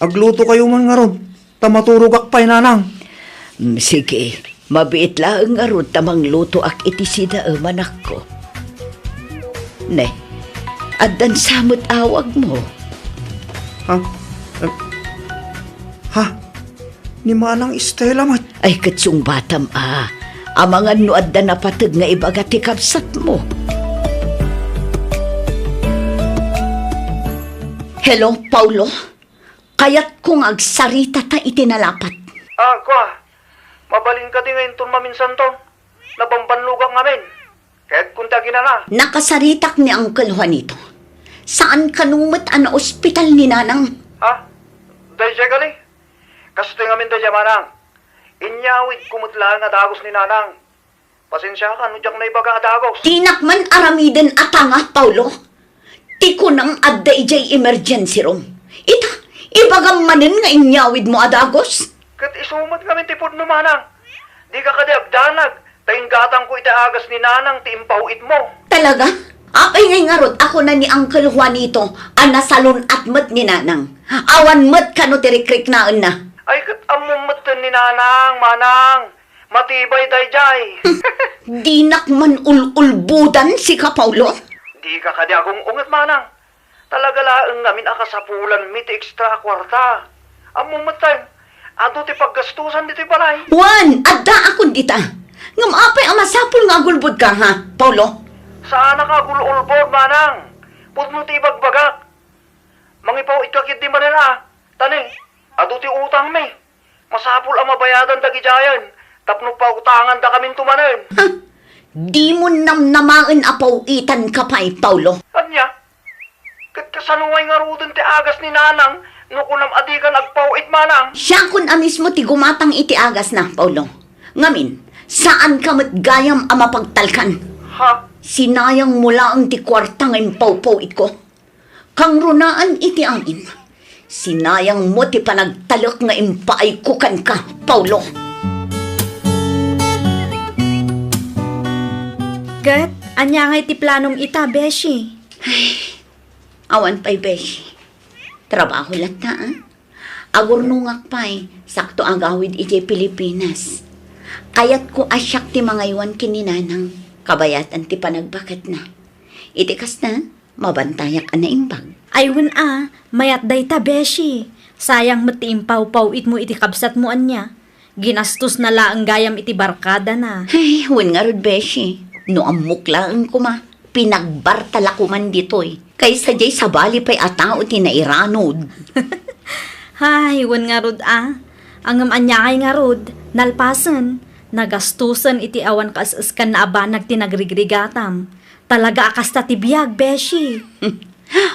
Aglutokayo man ngarud, ta maturogak pay, Nanang. Mm, sige, mabiit laeng ngarud ta manglutoak iti sidaem, anakko. Ne, addan sa met awagmo. Ha? Eh, ha? Ni Manang Estela met. Ay, ket sungbatam a. Amangan no adda napateg nga ibaga ti kabsatmo. Hello, Paulo? Kayatko nga agsaritata iti nalapat. Ah, kua, mabalin kadi nga inton maminsanton? Nabambannogak ngamin. Kayatko ti aginana. Nakasaritak ni Uncle Juanito. Saan kano met a naospital ni Nanang. Ha? Daydiay kadi? Kastoy ngamin daydiay, Manang. Inyawidko met laeng a dagus ni Nanang. Pasensiakan no diak naibaga a dagus. Dinak man aramiden a tanga, Paulo. Ti kunam adda idiay emergency room. Ita, ibagam manen nga inyawidmo a dagus. Ket isu met ngamin ti pudno, Manang. Dika kadi agdanag, ta inggatangko iti agas ni Nanang ti impaw-itmo. Talaga? Apay ngay ngarud a kuna ni Uncle Juanito a nasalun-at met ni Nanang? Awan met kano ti rikriknaenna. Ay, ket ammom metten ni Nanang, Manang. Matibay daydiay. Dinak man ul-ulbodan sika, Paulo. Dika kadi agung-unget, Manang. Talaga laeng ngamin a kasapulanmi ti extra a kuarta. Ammom metten, adu ti paggastusan ditoy balay. Wen, addaakon dita. Ngem apay a masapul nga agulbodka, ha, Paulo? Saanak a agul-ulbod, Manang. Pudno ti ibagbagak. Mangipaw-itka ketdi manen a. Ta ne, adu ti utangmi. Masapul a mabayadan dagidiayen tapno pautangandakaminto manen. Ha? Dimon namnamaen a paw-itanka pay, Paulo. Ania? Ket kasano ngay ngaruden ti agas ni Nanang no kunam a dikan agpaw-it, Manang? Siakon a mismo ti gumatang iti agasna, Paulo. Ngamin, saanka met gayam a mapagtalkan. Ha? Sinayangmo laeng ti kuarta nga impawpaw-itko. Kangrunaan iti amin, sinayangmo ti panagtalek nga impaayko kenka, Paulo. Ket, ania ngay ti planom ita, Beshi? Ay, awan pay, Beshi. Trabaho latta, a. Agurnongak pay, sakto agawid idiay Pilipinas. Kayatko a siak ti mangaywan ken ni Nanang, kabayatan ti panagbaketna. Iti kasta, mabantayak a naimbag. Ay, wen a, mayat dayta, Beshi. Sayang met ti impawpaw-itmo iti kabsatmo ania. Ginastosna laeng gayam iti barkadana. Ay, wen ngarud, Beshi. No ammok laeng koma, pinagbarta la koman ditoy. Kaysa diay sabali pay a tao ti nairanod. Hay, wen ngarud a. Ngem aniakay ngarud, nalpasen, nagastosen iti awan kaes-eskanna a banag ti nagrigrigatam. Talaga a kasta ti biag, beshi.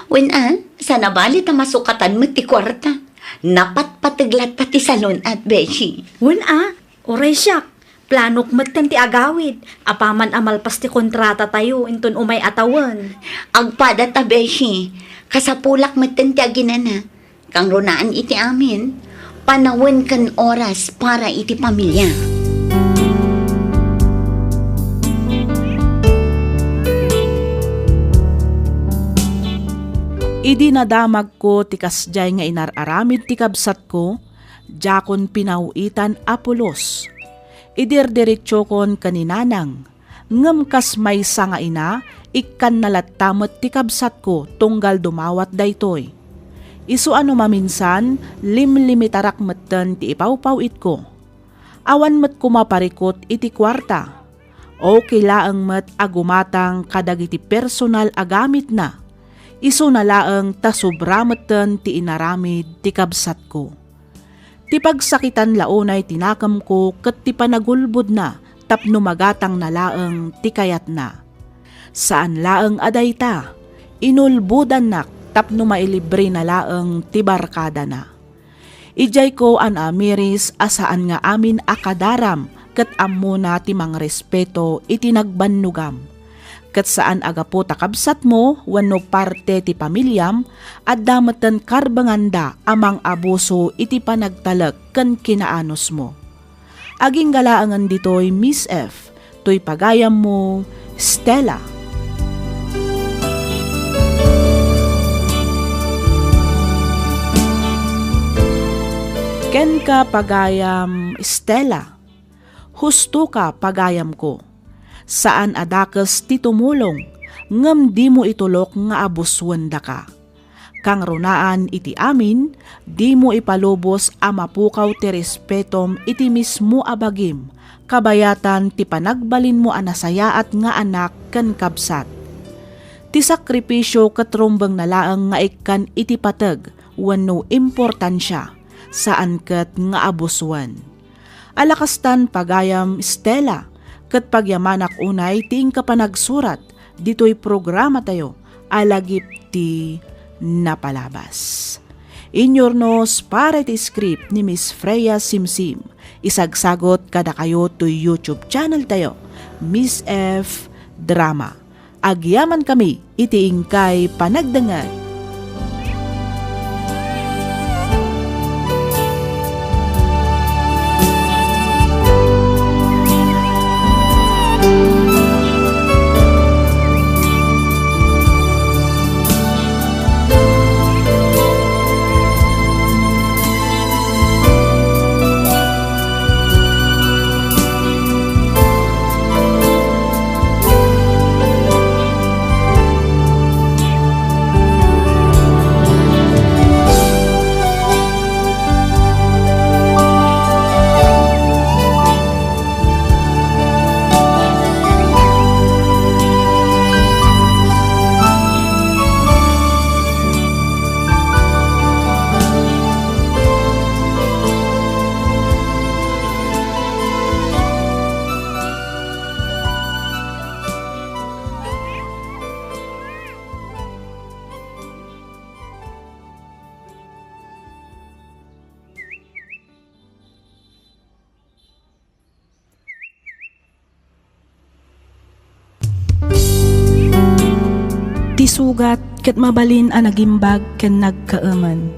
Wen a, saan a bali ta masukatan met ti kuarta. Napatpateg latta ti salun-at, beshi. Wen a, uray siak, planok metten ti agawid, apaman a malpas ti kontratatayo inton umay a tawen. Agpada ta, beshi. Kasapulak metten ti aginana. Kangrunaan iti amin, panawen ken oras para iti pamilya. Idi nadamagko ti kasdiay nga inar-aramid ti kabsatko, diakon pinaw-itan a pulos. Idirdiretsokon ken ni Nanang, ngem kas maysa nga ina, ikkanna latta met ti kabsatko tunggal dumawat daytoy. Isu a no maminsan, limlimitarak metten ti ipawpaw-itko. Awan met koma parikut iti kuarta. Okay laeng met a gumatang kadagiti personal a gamitna. Isuna laeng ta sobra metten ti inaramid ti kabsatko. Ti pagsakitan la unay ti nakemko ket ti panagulbodna tapno magatangna laeng ti kayatna. Saan laeng a dayta, inulbodannak tapno mailibrena laeng ti barkadana. Idiayko a naamiris a saan nga amin a kadaram ket ammona ti mangrespeto iti nagbannogam. Ket saan a gapu ta kabsatmo wenno parte ti pamiliam, adda metten karbenganda a mang-abuso iti panagtalek ken kinaanusmo. Agingga laengen ditoy, Miss F, toy pagayammo, Stella. Kenka, pagayam Stella. Husto ka, pagayamko. Saan a dakes ti tumulong, ngem dimo itulok nga abusuen daka. Kangrunaan iti amin, dimo ipalubos a mapukaw ti respetom iti mismo a bagim, kabayatan ti panagbalinmo a nasayaat nga anak ken kabsat. Ti sakripisio ket rumbengna laeng nga ikkan iti pateg wenno importansia, saan ket nga abusuen. Ala kastan, pagayam Stella, ket pagyamanak unay ti inka panagsurat ditoy programatayo a Lagip ti Napalabas. Inyurnos para iti script ni Miss Freya Simsim. Isagsagot kadakayo toy YouTube channel tayo, Miss F Drama. Agyamankami iti inkay panagdengngeg. Ti sugat ket mabalin a nagimbag ken nagkaemen.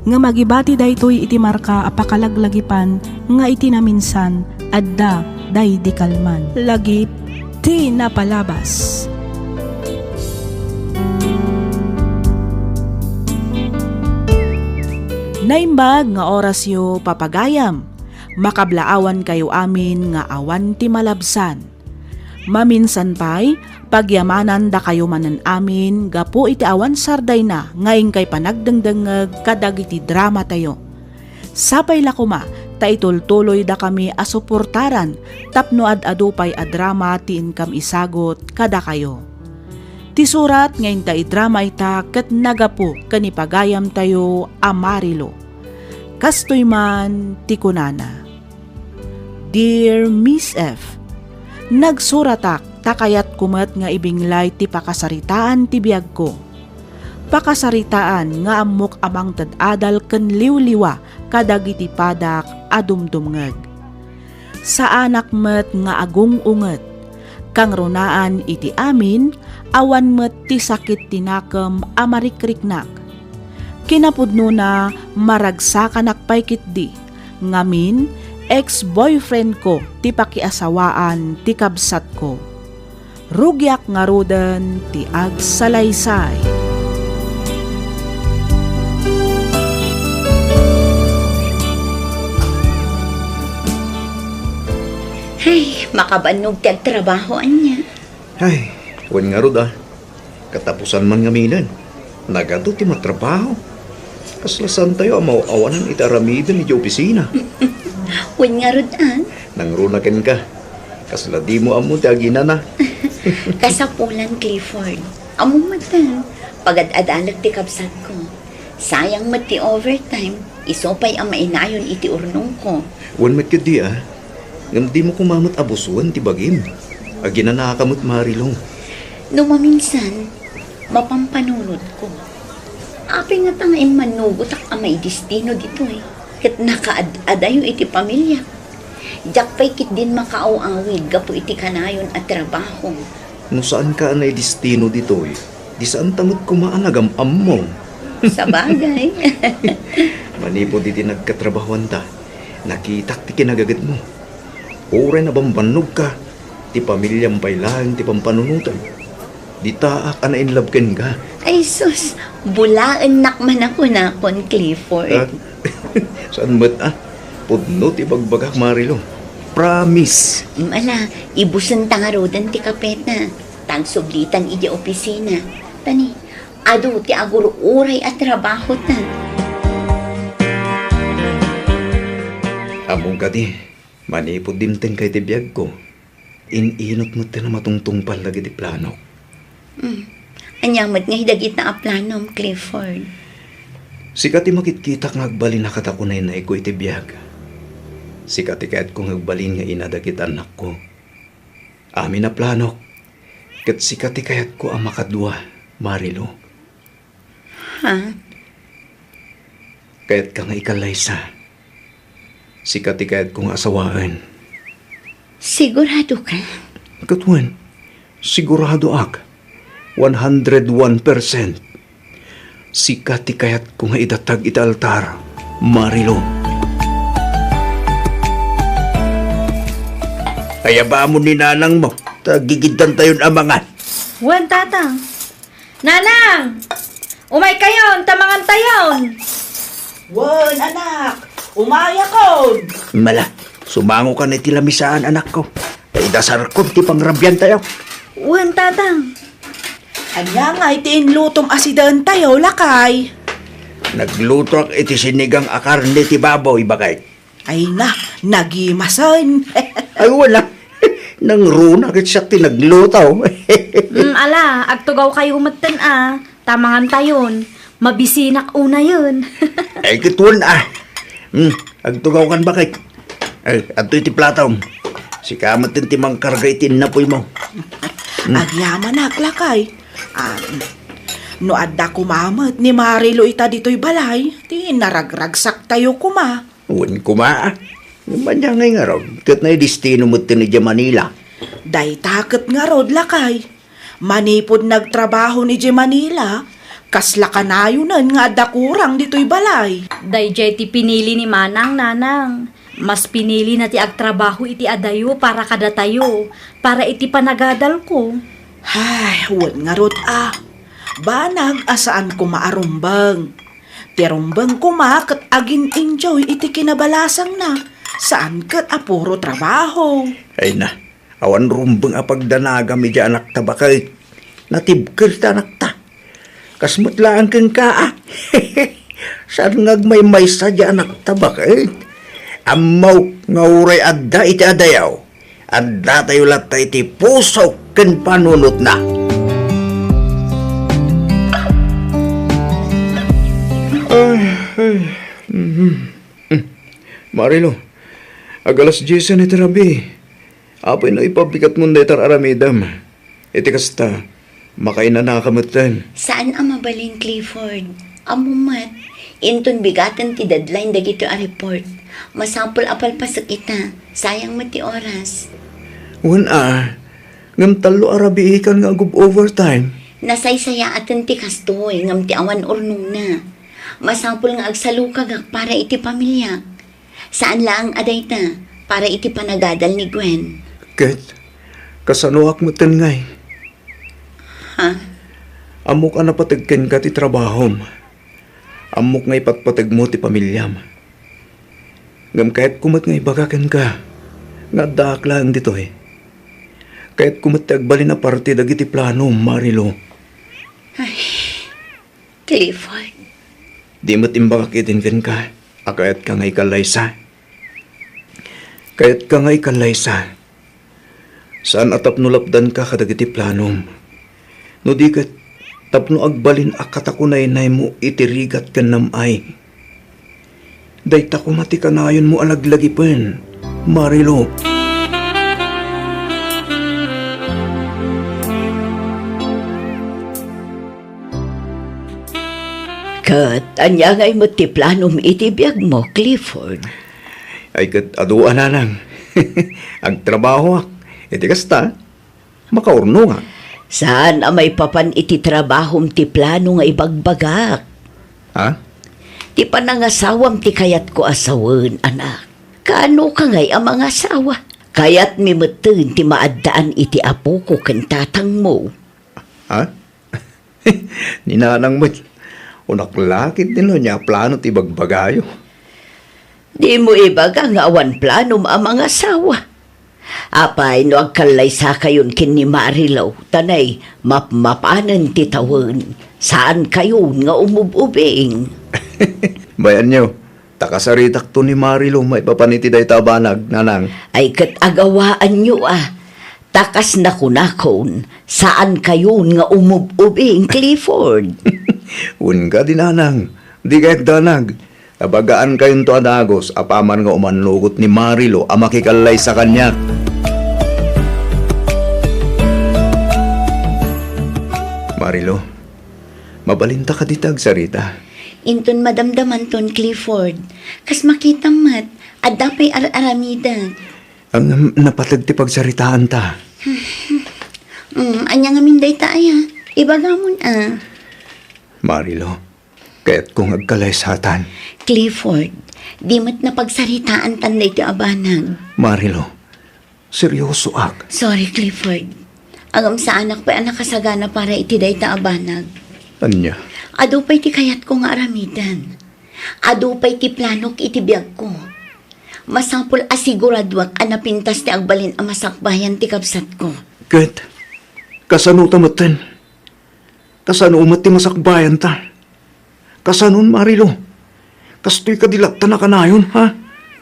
Ngem agibati daytoy iti marka a pakalaglagipan nga iti naminsan adda daydi kalman. Lagip ti napalabas. Naimbag nga orasyo, papagayam. Makablaawankayo amin nga awan ti malabsan. Maminsan pay, pagyamanandakayo manen amin gapu iti awan sardayna nga inkay panagdengdengngeg kadagiti dramatayo. Sapay la koma ta itultuloydakami a suportaran tapno ad-adu pay a drama ti inkam isagut kadakayo. Ti surat nga inta idrama ita ket nagapu ken ni pagayamtayo a Marilou. Kastoy man ti kunana, "Dear Miss F, nagsuratak ta kayatko met nga ibinglay ti pakasaritaan ti biagko. Pakasaritaan nga ammok a mangted adal ken liwliwa kadagiti padak a dumdumngeg. Saanak met nga agung-unget. Kangrunaan iti amin, awan met ti sakit ti nakem a marikriknak. Kinapudnona, maragsakanak pay ketdi, ngamin, ex-boyfriend ko ti pakiasawaan ti kabsatko. Rugiak ngaruden ti agsalaysay." Ay, makabannog ti agtrabaho, ania? Ay, wen ngarud, ah. Katapusan man ngaminen, nagadu ti matrabaho. Kasla saantayo a maaw-awanan iti aramiden idiay opisina. Wen ngarud, ah. Nangruna kenka. Kasla dimo ammo ti aginana. Kasapulan, Clifford. Ammom met, ah. Pagad-adalek ti kabsatko. Sayang met ti overtime, isu pay a mainayon iti urnongko. Wen met ketdi, ah. Ngem dimo koma met abusoen ti bagim. Aginanaka met, Marilou. No maminsan, mapampanunotko. Apay ngata nga immannugotak a maidestino ditoy, ket nakaad-adayo iti pamiliak. Diak pay ketdin makaaw-awid gapu iti kanayon a trabaho. No saanka a naidestino ditoy, di saanta met koma a nagam-ammo. Sabagay. Manipud iti nagkatrabahoanta, nakitak ti kinagagedmo. Uray nabambannogka, ti pamiliam pay laeng ti pampanunotem. Ditaak a na-inlove kenka. Ay sus, bulaennak man a kunakon, Clifford. Ah, saan met, ah? Pudno ti bagbagak, Marilou. Promise. Mm, ala, ibusenta ngaruden ti kapeta. Ta agsublitan idiay opisina. Ta ni, adu ti agur-uray a trabahota. Ammom kadi, manipud dimtengka iti biagko, in-inut metten a matungtungpal dagiti planok. Hmm. Ania met ngay dagita a planom, Clifford? Sika ti makitkitak nga agbalin a kadakunaynayko iti biag. Sika ti kayatko nga agbalin nga ina dagiti annakko. Amin a planok, ket sika ti kayatko a makadua, Marilou. Ha? Kayatka nga ikallaysa? Sika ti kayatko nga asawaen. Sigurado ka? Ket wen, siguradoak. One hundred one percent. Sika ti kayatko nga idatag iti altar, Marilou. Ayabamon ni nanangmo, ta gigiddantayon a mangan. Wen, Tatang. Nanang! Umaykayon, ta mangantayon! Wen, anak, umayakon! Mala, sumangokan iti lamisaan, anakko. Ta idasarkon ti pangrabiantayo. Wen, Tatang. Ania ngay ti inlutom a sidaentayo, lakay? Naglutoak iti sinigang a karne ti baboy, baket. Ay na, nagimasen. Ay, wala. Nangruna ket siak ti nagluto. Mm, ala, agtugawkayo metten a, ta mangantayon. Mabisinak unayen. Ay, ket wen a. Mm, agtugawkan, baket. Ay, adtoy ti platom. Sika metten ti mangkarga iti innapoymo. Mm. Agyamanak, lakay. Ah, no adda koma met ni Marilou ita ditoy balay, ti naragragsaktayo koma. Wen koma, ania ngay ngarud, ket naidestino metten idiay Manila. Dayta ket ngarud, lakay. Manipud nagtrabaho idiay Manila, kasla kanayonen nga adda kurang ditoy balay. Daydiay ti pinili ni Manang, Nanang. Mas pinilina ti agtrabaho iti adayo para kadatayo, para iti panagadalko. Ay, wen ngarud a. Banag a saan koma a rumbeng. Ti rumbeng koma ket agin-enjoy iti kinabalasangna, saan ket a puro trabaho. Ay na, awan rumbeng a pagdanagam idiay anakta, baket. Natibker ti anakta. Kas met laeng kenka, a. Saan nga agmaymaysa diay anakta, baket. Ammok nga uray adda iti adayo, addatayo latta iti puso ken panunotna. Ay, ay. Mhm. Marilo, ag-alas diesen iti rabii. Apay no ipabigatmon dayta ar-aramidem. Iti kasta, makainanaka metten. Saan a mabalin, Clifford. Ammom met, inton bigaten ti deadline dagitoy a report. Masapul a palpasek ita. Sayang met ti oras. Wen a, ngem tallo a rabiikan nga agub-overtime. Nasaysayaaten ti kastoy, ngem ti awan urnongna. Masapul nga agsalukagak para iti pamiliak. Saan laeng a dayta para iti panagadal ni Gwen. Ket, kasanoak metten ngay? Ha? Ammok a napateg kenka ti trabahom. Ammok nga ipatpategmo ti pamiliam. Ngem kayatko met nga ibaga kenka nga addaak laeng ditoy. Kayatko met ti agbalin a parte dagiti planom, Marilo. Ay, Clifford. Di met imbagak idin kenka a kayatka nga ikallaysa. Kayatka nga ikallaysa. Saan a tapno lapdanka kadagiti planom. No di ket, tapno agbalin a katakunaynaymo iti rigat ken nam-ay. Dayta koma ti kanayonmo a laglagipen, Marilo. Ket ania ngay met ti planom iti biagmo, Clifford? Ay, ket adu a, nanang. Agtrabahoak. Iti kasta, makaurnongak. Saan a maipapan iti trabahom ti plano nga ibagbagak. Ha? Ti panangasawam ti kayatko a sawen, anak. Kaanoka ngay a mangasawa? Kayatmi metten ti maaddaan iti apoko ken tatangmo. Ha? Ni nanang met, unaklakit ti no ania plano ti bagbagayo. Dimo ibaga nga awan planom a mangasawa. Apay no agkallaysakayon ken ni Marilo, ta nay mapmapanen ti tawen, saankayon nga umub-ubing. Bayanyo, ta kasaritakto ni Marilo maipapan iti dayta a banag, nanang. Ay ket agawaanyo a, ta kas nakunakon, saankayon nga umub-ubing, Clifford. Wen kadi, nanang, di kayat danag. Abagaankayonto a dagus apaman nga umannugot ni Marilo a makikallaysa kaniak. Marilo, mabalinta kadi ti agsarita? Inton madamdamanton, Clifford. Kas makitam met, adda pay ar-aramidek. Ang napateg ti pagsaritaanta. Hmm, ania ngamin dayta aya? Ibagamon a. Marilo, kayatko nga agkalaysatan. Clifford, di met napagsaritaantan daytoy a banag. Marilo, seryosoak. Sorry, Clifford. Ngem saanak pay a nakasagana para iti dayta a banag. Ania? Adu pay ti kayatko nga aramiden. Adu pay ti planok iti biagko. Masapul a siguraduak a napintas ti agbalin a masakbayan ti kabsatko. Ket, kasano ta metten? Kasano met ti masakbayanta? Kasanon, Marilo? Kastoy kadi latta a kanayon, ha?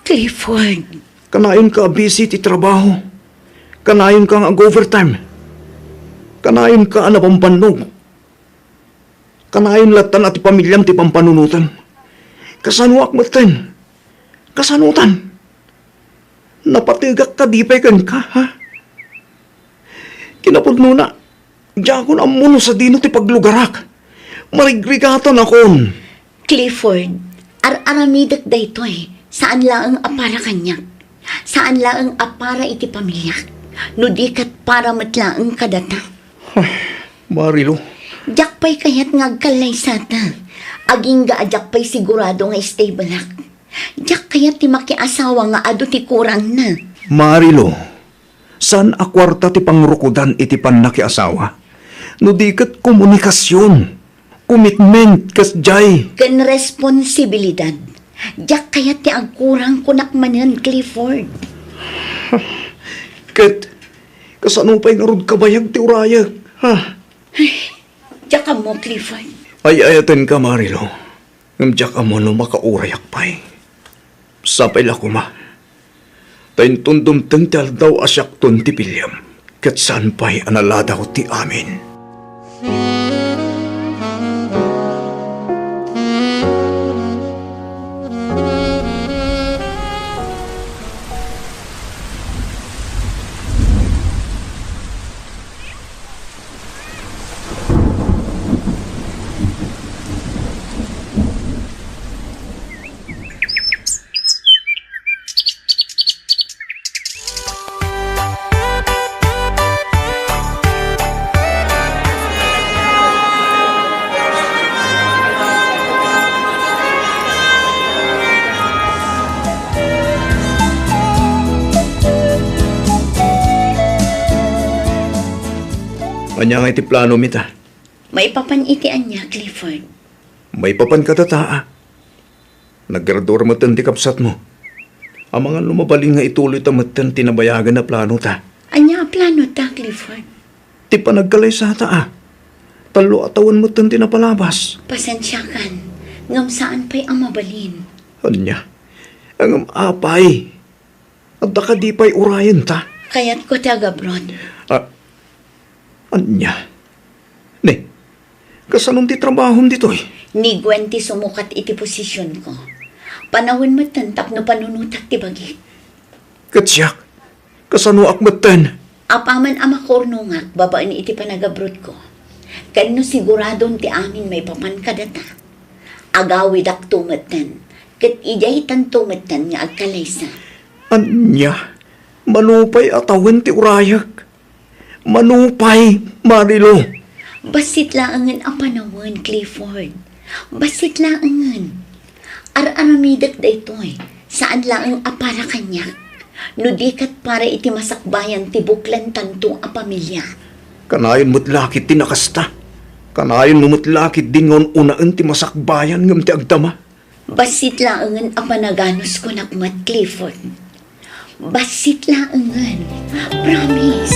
Clifford. Kanayonka a busy ti trabaho. Kanayonka nga ag-overtime. Kanayonka a nabambannog. Kanayon latta a ti pamiliam ti pampanunotem. Kasanoak metten? Kasanotan? Napategak kadi pay kenka, ha? Kinapudnona, diakon ammo no sadino ti paglugarak. Marigrigatanakon. Clifford, ar-aramidek daytoy. Saan laeng a para kaniak. Saan laeng a para iti pamiliak. No di ket para met laeng kadata. Ay, Marilo. Diak pay kayat nga agkallaysata. Agingga a diak pay sigurado nga stable-ak. Diak kayat ti makiasawa nga adu ti kurangna. Marilo, saan a kuarta ti pangrukodan iti pannakiasawa? No di ket komunikasion, komitment, kasdiay. Ken responsibilidad. Diak kayat ti agkurang kunak manen, Clifford. Ket, kasano pay ngarud kabayag ti urayek, ha? Ay, diak ammo, Clifford. Ay-ayatenka, Marilo. Ngem diak ammo no makaurayak pay. Sapay la koma. Ta inton dumteng ti aldaw a siakton ti piliam, ket saan pay a naladaw ti amin. Ania ngay ti planomi ta? Maipapan iti ania, Clifford? Maipapan kadata, a. Naggraduar metten ti kabsatmo. Amangan no mabalin nga ituloyta metten ti nabayagen a planota. Ania a planota, Clifford? Ti panagkalaysata, a. Tallo a tawen metten ti napalabas. Pasensiakan, ngem saan pay a mabalin. Ania? Ngem apay? Adda kadi pay urayenta? Kayatko ti agabroad. A, ania? Ne, kasanon ti trabahom ditoy? Ni Gwen ti sumukat iti posisionko. Panawen metten tapno panunotak ti bagik. Ket siak, kasanoak metten? Apaman a makurungak babaen iti panagabroadko, ken no siguradon ti amin maipapan kadata, agawidakto metten, ket idiaytanto metten nga agkalaysa. Ania? Mano pay a tawen ti urayek? Mano pay, Marilu? Bassit laengen a panawen, Clifford. Bassit laengen. Ar-aramidek daytoy, saan laeng a para kaniak, no di ket para iti masakbayan ti buklantanto a pamilia. Kanayon met la ketdi a kasta. Kanayonmo met la ketdi nga un-unaen ti masakbayan ngem ti agdama. Bassit laengen a panaganusko met, Clifford. Bassit laengen. Promise.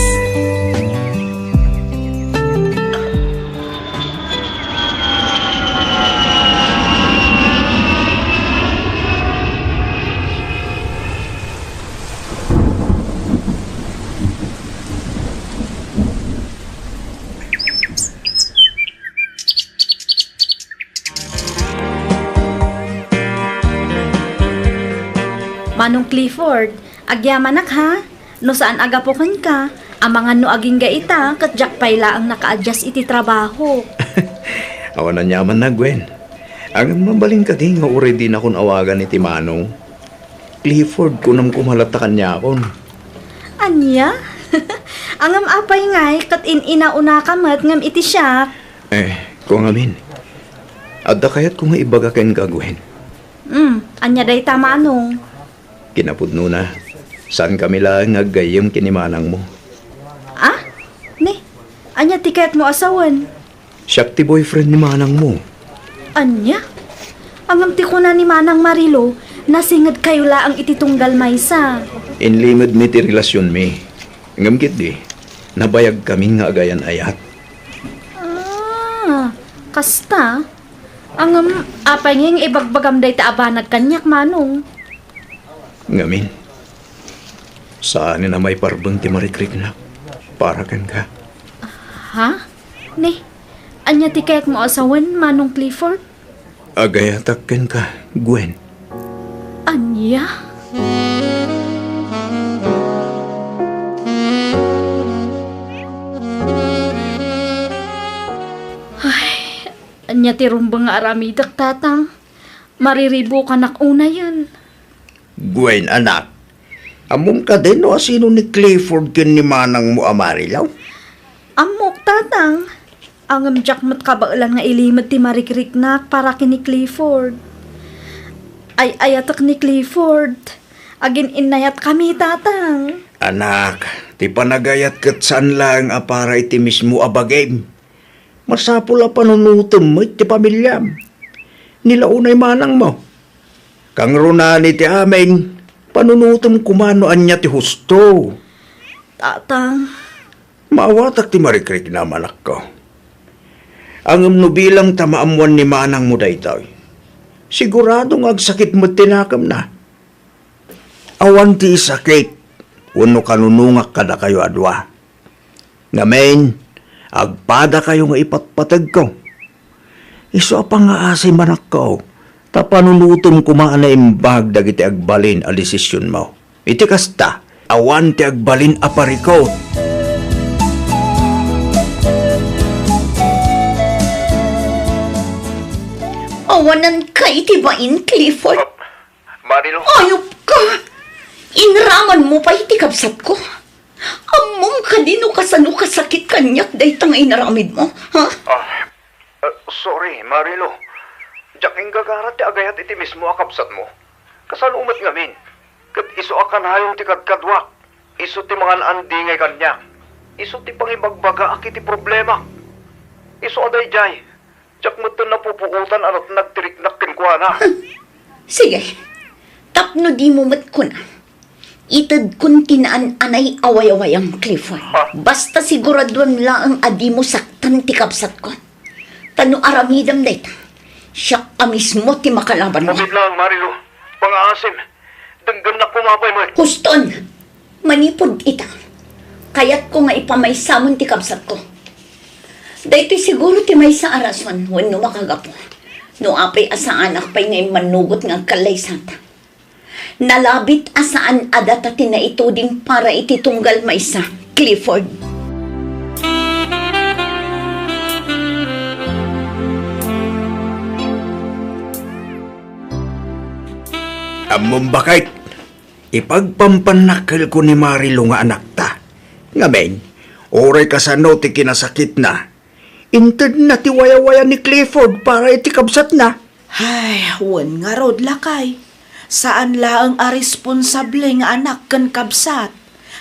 Manong Clifford, agyamanak, ha? No saan a gapu kenka, amangan no agingga ita, ket diak pay laeng nakaadjust iti trabaho. Awan aniamanna, Gwen. Ngem mabalin kadi nga uray dinakon awagan iti Manong? Clifford, kunam koma latta kaniakon. Ania? Ngem apay ngay, ket in-inaunaka met ngem iti siak? Eh, kua ngamin. Adda kayatko nga ibaga kenka, Gwen. Hmm, ania dayta, Manong? Kinapudnona, saankami laeng nga aggayyem ken ni manangmo. Ah? Ne, ania ti kayatmo a sawen? Siak ti boyfriend ni manangmo. Ania? Ngem ti kuna ni Manang Marilo, nasingedkayo laeng iti tunggal maysa. Inlimedmi ti relasionmi. Ngem ketdi, nabayagkami nga agayan-ayat. Ah, kasta? Ngem apay ngay nga ibagbagam dayta a banag kaniak, Manong? Ngamin, saanen a maiparbeng ti marikriknak para kenka. Ha? Ne, ania ti kayatmo a sawen, Manong Clifford? Agayatak kenka, Gwen. Ania? Ay, ania ti rumbeng nga aramidek, Tatang? Mariribukanak unayen. Gwen, anak, ammom kadi no asino ni Clifford ken ni manangmo a Marilaw? Ammok, Tatang. Ngem diak met kabaelan nga ilimed ti marikriknak para ken ni Clifford. Ay-ayatek ni Clifford. Agin-innayatkami, Tatang. Anak, ti panagayat ket saan laeng a para iti mismo a bagim. Masapul a panunotem met ti pamiliam. Ni la unay manangmo. Kangrunaan iti amin, panunotem koma no ania ti husto. Tatang. Maawatak ti marikriknam, anakko. Ngem no bilang ta maammuan ni manangmo daytoy, sigurado nga agsakit met ti nakemna. Awan ti isakit wenno kanunungak kadakayo a dua. Ngamin, agpadakayo nga ipatpategko. Isu a pangngaasim, anakko, ta panunotem koma a naimbag dagiti agbalin a desisionmo. Iti kasta, awan ti agbalin a parikut. Awananka iti bain, Clifford. Marilu. Ayupka! Inramanmo pay ti kabsatko? Ammom kadi no kasano kasakit kaniak dayta nga inaramidmo, ha? Ah, eh, sorry, Marilu. Diak inggagarat ti agayat iti mismo a kabsatmo. Kasano met ngamin? Ket isu a kanayon ti kadkaduak. Isu ti mangan-andingay kaniak. Isu ti pangibagbagaak iti problema. Isu a daydiay, diak metten napupuotan a nagtiriknak kenkuana. Sige, tapno dimo met kuna, itedkon ti naan-anay a wayawayam, Clifford. Ha? Basta siguraduem laeng a dimo saktan ti kabsatko. Ta no aramidem dayta, siak a mismo ti makalabanmo. Mabiit laeng, Marilu. Pangaasim. Denggennak koma pay met. Huston! Manipud ita, kayatko nga ipamaysamon ti kabsatko. Daytoy siguro ti maysa a rason wenno makagapu no apay a saanak pay nga immannugot nga agkallaysata. Nalabit a saan a data ti naituding para iti tunggal maysa, Clifford. Ammom, baket, ipagpampannakkelko ni Marilu nga anakta. Ngamin, uray kasano ti kinasakitna, intedna ti wayawaya ni Clifford para iti kabsatna. Ay, wen ngarud, lakay. Saan laeng a responsable nga anak ken kabsat.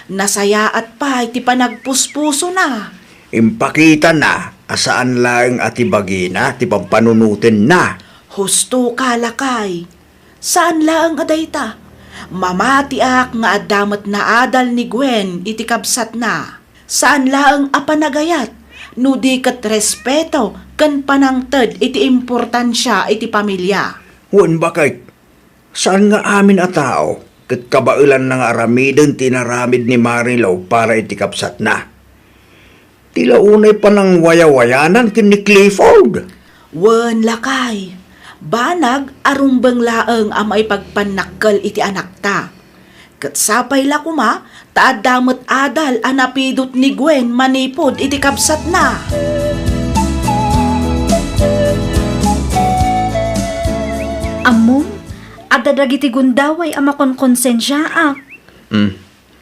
Nasayaat pay ti panagpuspusona. Impakitana a saan laeng a ti bagina ti pampanunotenna. Husto ka, lakay. Saan laeng a dayta. Mamatiak nga adda met naadal ni Gwen iti kabsatna. Saan laeng a panagayat, no di ket respeto ken panangted iti importansia iti pamilia. Wen, baket, saan nga amin a tao ket kabaelanna nga aramiden ti inaramid ni Marilu para iti kabsatna. Ti la unay panangwayawayanan ken ni Clifford. Wen, lakay, banag a rumbeng laeng a maipagpannakkel iti anakta. Ket sapay la koma ta adda met adal a napidut ni Gwen manipud iti kabsatna. Ammom, adda dagiti gundaway a makonkonsensiaak. Hmm.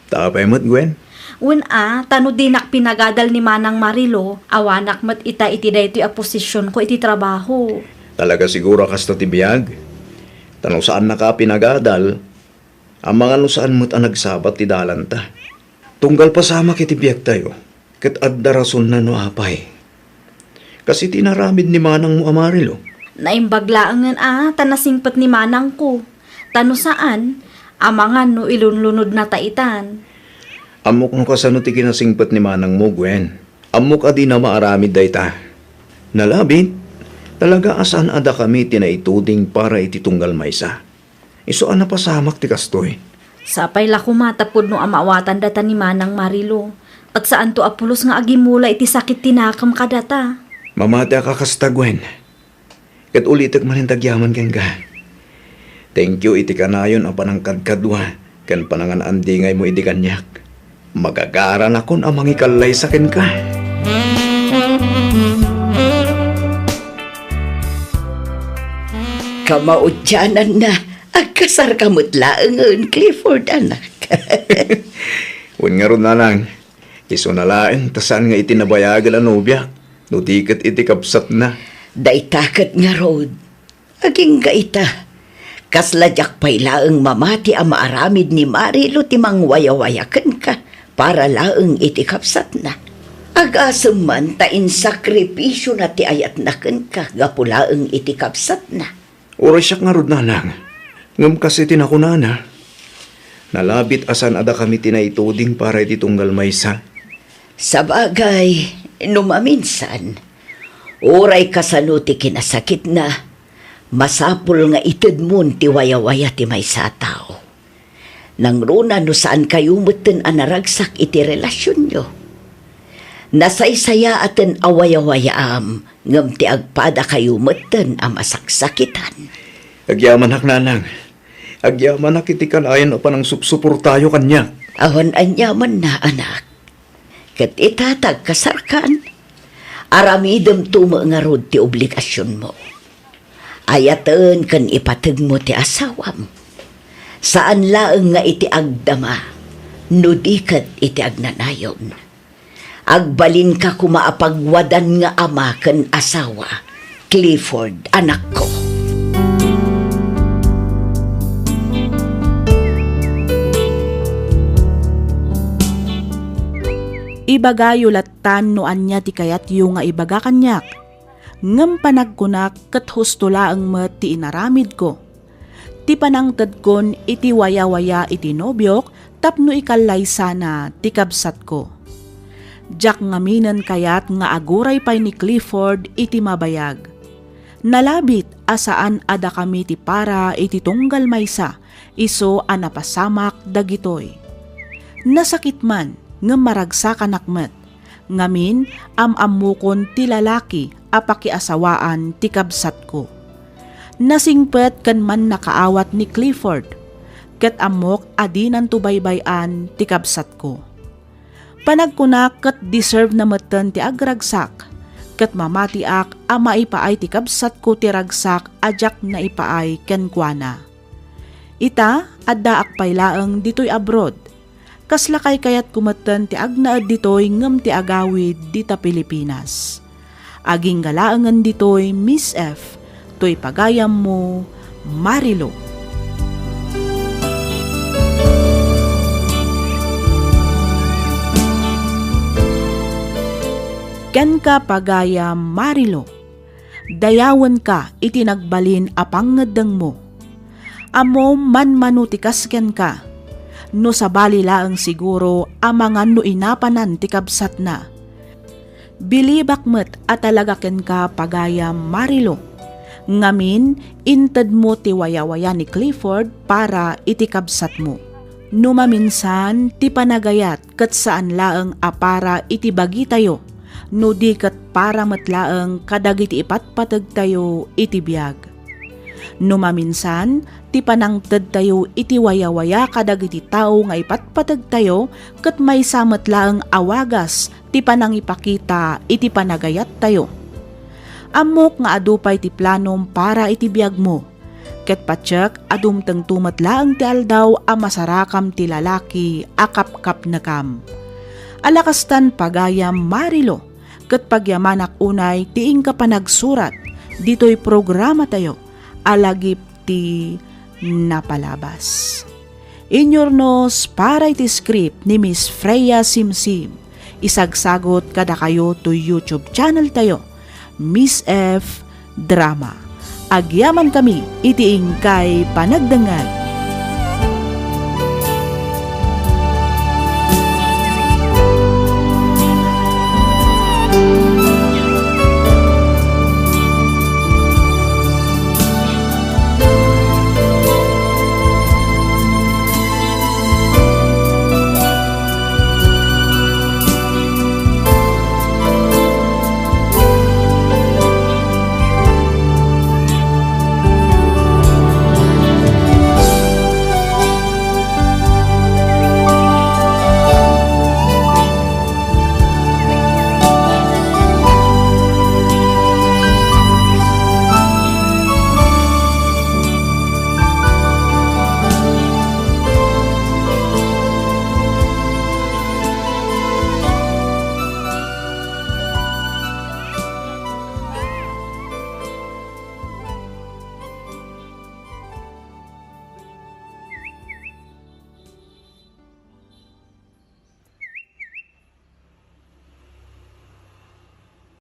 Ta apay met, Gwen? Wen a, ta no dinak pinagadal ni Manang Marilo, awanak met ita iti daytoy a posisionko iti trabaho. Talaga siguro a kasta ti biag? Ta no saannaka a pinagadal, amangan no saan met a nagsabat ti dalanta. Tunggal pasamak iti biagtayo, ket adda rasonna no apay. Kas iti inaramid ni manangmo a Marilo. Naimbag laengen a ta nasingpet ni manangko. Ta no saan, amangan no ilunlunodna ta itan. Ammok no kasano ti kinasingpet ni manangmo, Gwen. Ammok a dina maaramid dayta. Nalabit, talaga a saan a dakami ti naituding para iti tunggal maysa. Isu a napasamak ti kastoy. Sapay la koma ta pudno a maawatan data ni Manang Marilo, ket saanto a pulos nga agimula iti sakit ti nakem kadata. Mamatiak a kasta, Gwen. Ket ulitek manen ti agyaman kenka. Thank you iti kanayon a panangkadkadua ken panangan-andingaymo idi kaniak. Magagaranakon a mangikallaysa kenka. Kamaudiananna, agkasarka met laengen, Clifford, anak. Wen ngarud, nanang, isuna laeng ta saan nga iti nabayagen a nobiak, no di ket iti kabsatna. Dayta ket ngarud, Agingga ita, kasla diak pay laeng mamati a maaramid ni Marilo ti mangwayawaya kenka para laeng iti kabsatna. Agasem man ta insakripisiona ti ayatna kenka gapu laeng iti kabsatna. Uray siak ngarud, nanang, ngem kas iti nakunana, nalabit a saan a dakami ti naituding para iti tunggal maysa. Sabagay, no maminsan, uray kasano ti kinasakitna, masapul nga itedmon ti wayawaya ti maysa a tao. Nangruna no saankayo metten a naragsak iti relasionyo. Nasaysayaaten a wayawayaam, ngem ti agpadakayo metten a masaksakitan. Agyamanak, nanang. Agyamanak iti kanayon a panangsupsuportayo kaniak. Awan aniamanna, anak. Ket ita ta agkasarkan, aramidemto met ngarud ti obligasionmo. Ayaten ken ipategmo ti asawam. Saan laeng nga iti agdama, no di ket iti agnanayon. Agbalinka koma a pagwadan nga ama ken asawa, Clifford, anakko. Ibagayo lattan no ania ti kayatyo nga ibaga kaniak. Ngem panagkunak ket husto laeng met ti inaramidko. Ti panangtedkon iti wayawaya iti nobiok tapno ikallaysana ti kabsatko. Diak ngaminen kayat nga aguray pay ni Clifford iti mabayag. Nalabit a saan a dakami ti para iti tunggal maysa, isu a napasamak dagitoy. Nasakit man, ngem maragsakanak met. Ngamin, am-ammokon ti lalaki a pakiasawaan ti kabsatko. Nasingpet ken mannakaawat ni Clifford, ket ammok a dinanto baybay-an ti kabsatko. Panagkunak ket deserve na metten ti agragsak, ket mamatiak a maipaay ti kabsatko ti ragsak a diak naipaay kenkuana. Ita, addaak pay laeng ditoy abroad. Kasla kaykayatko metten ti agnaed ditoy ngem ti agawid dita Pilipinas. Agingga laengen ditoy, Miss F, toy pagayammo, Marilou. Kenka, pagayam Marilou. Dayawenka iti nagbalin a pangngeddengmo. Ammom manmano ti kas kenka. No sabali laeng siguro a mangan no inapanan ti kabsatna. Bilibak met a talaga kenka, pagayam Marilou. Ngamin, intedmo ti wayawaya ni Clifford para iti kabsatmo. No maminsan, ti panagayat ket saan laeng a para iti bagitayo, no di ket para met laeng kadagiti ipatpategtayo iti biag. No maminsan, ti panangtedtayo iti wayawaya kadagiti tao nga ipatpategtayo ket maysa met laeng a wagas ti panangipakita iti panagayattayo. Ammok nga adu pay ti planom para iti biagmo. Ket patiek a dumtengto met laeng ti aldaw a masarakam ti lalaki a kapkapnekam. Ala kastan, pagayam Marilou, ket pagyamanak unay ti inka panagsurat ditoy programatayo a Lagip ti Napalabas. Inyurnos para iti script ni Miss Freya Simsim. Isagsagot kadakayo toy YouTube channel tayo, Miss F Drama. Agyamankami iti inkay panagdengngeg.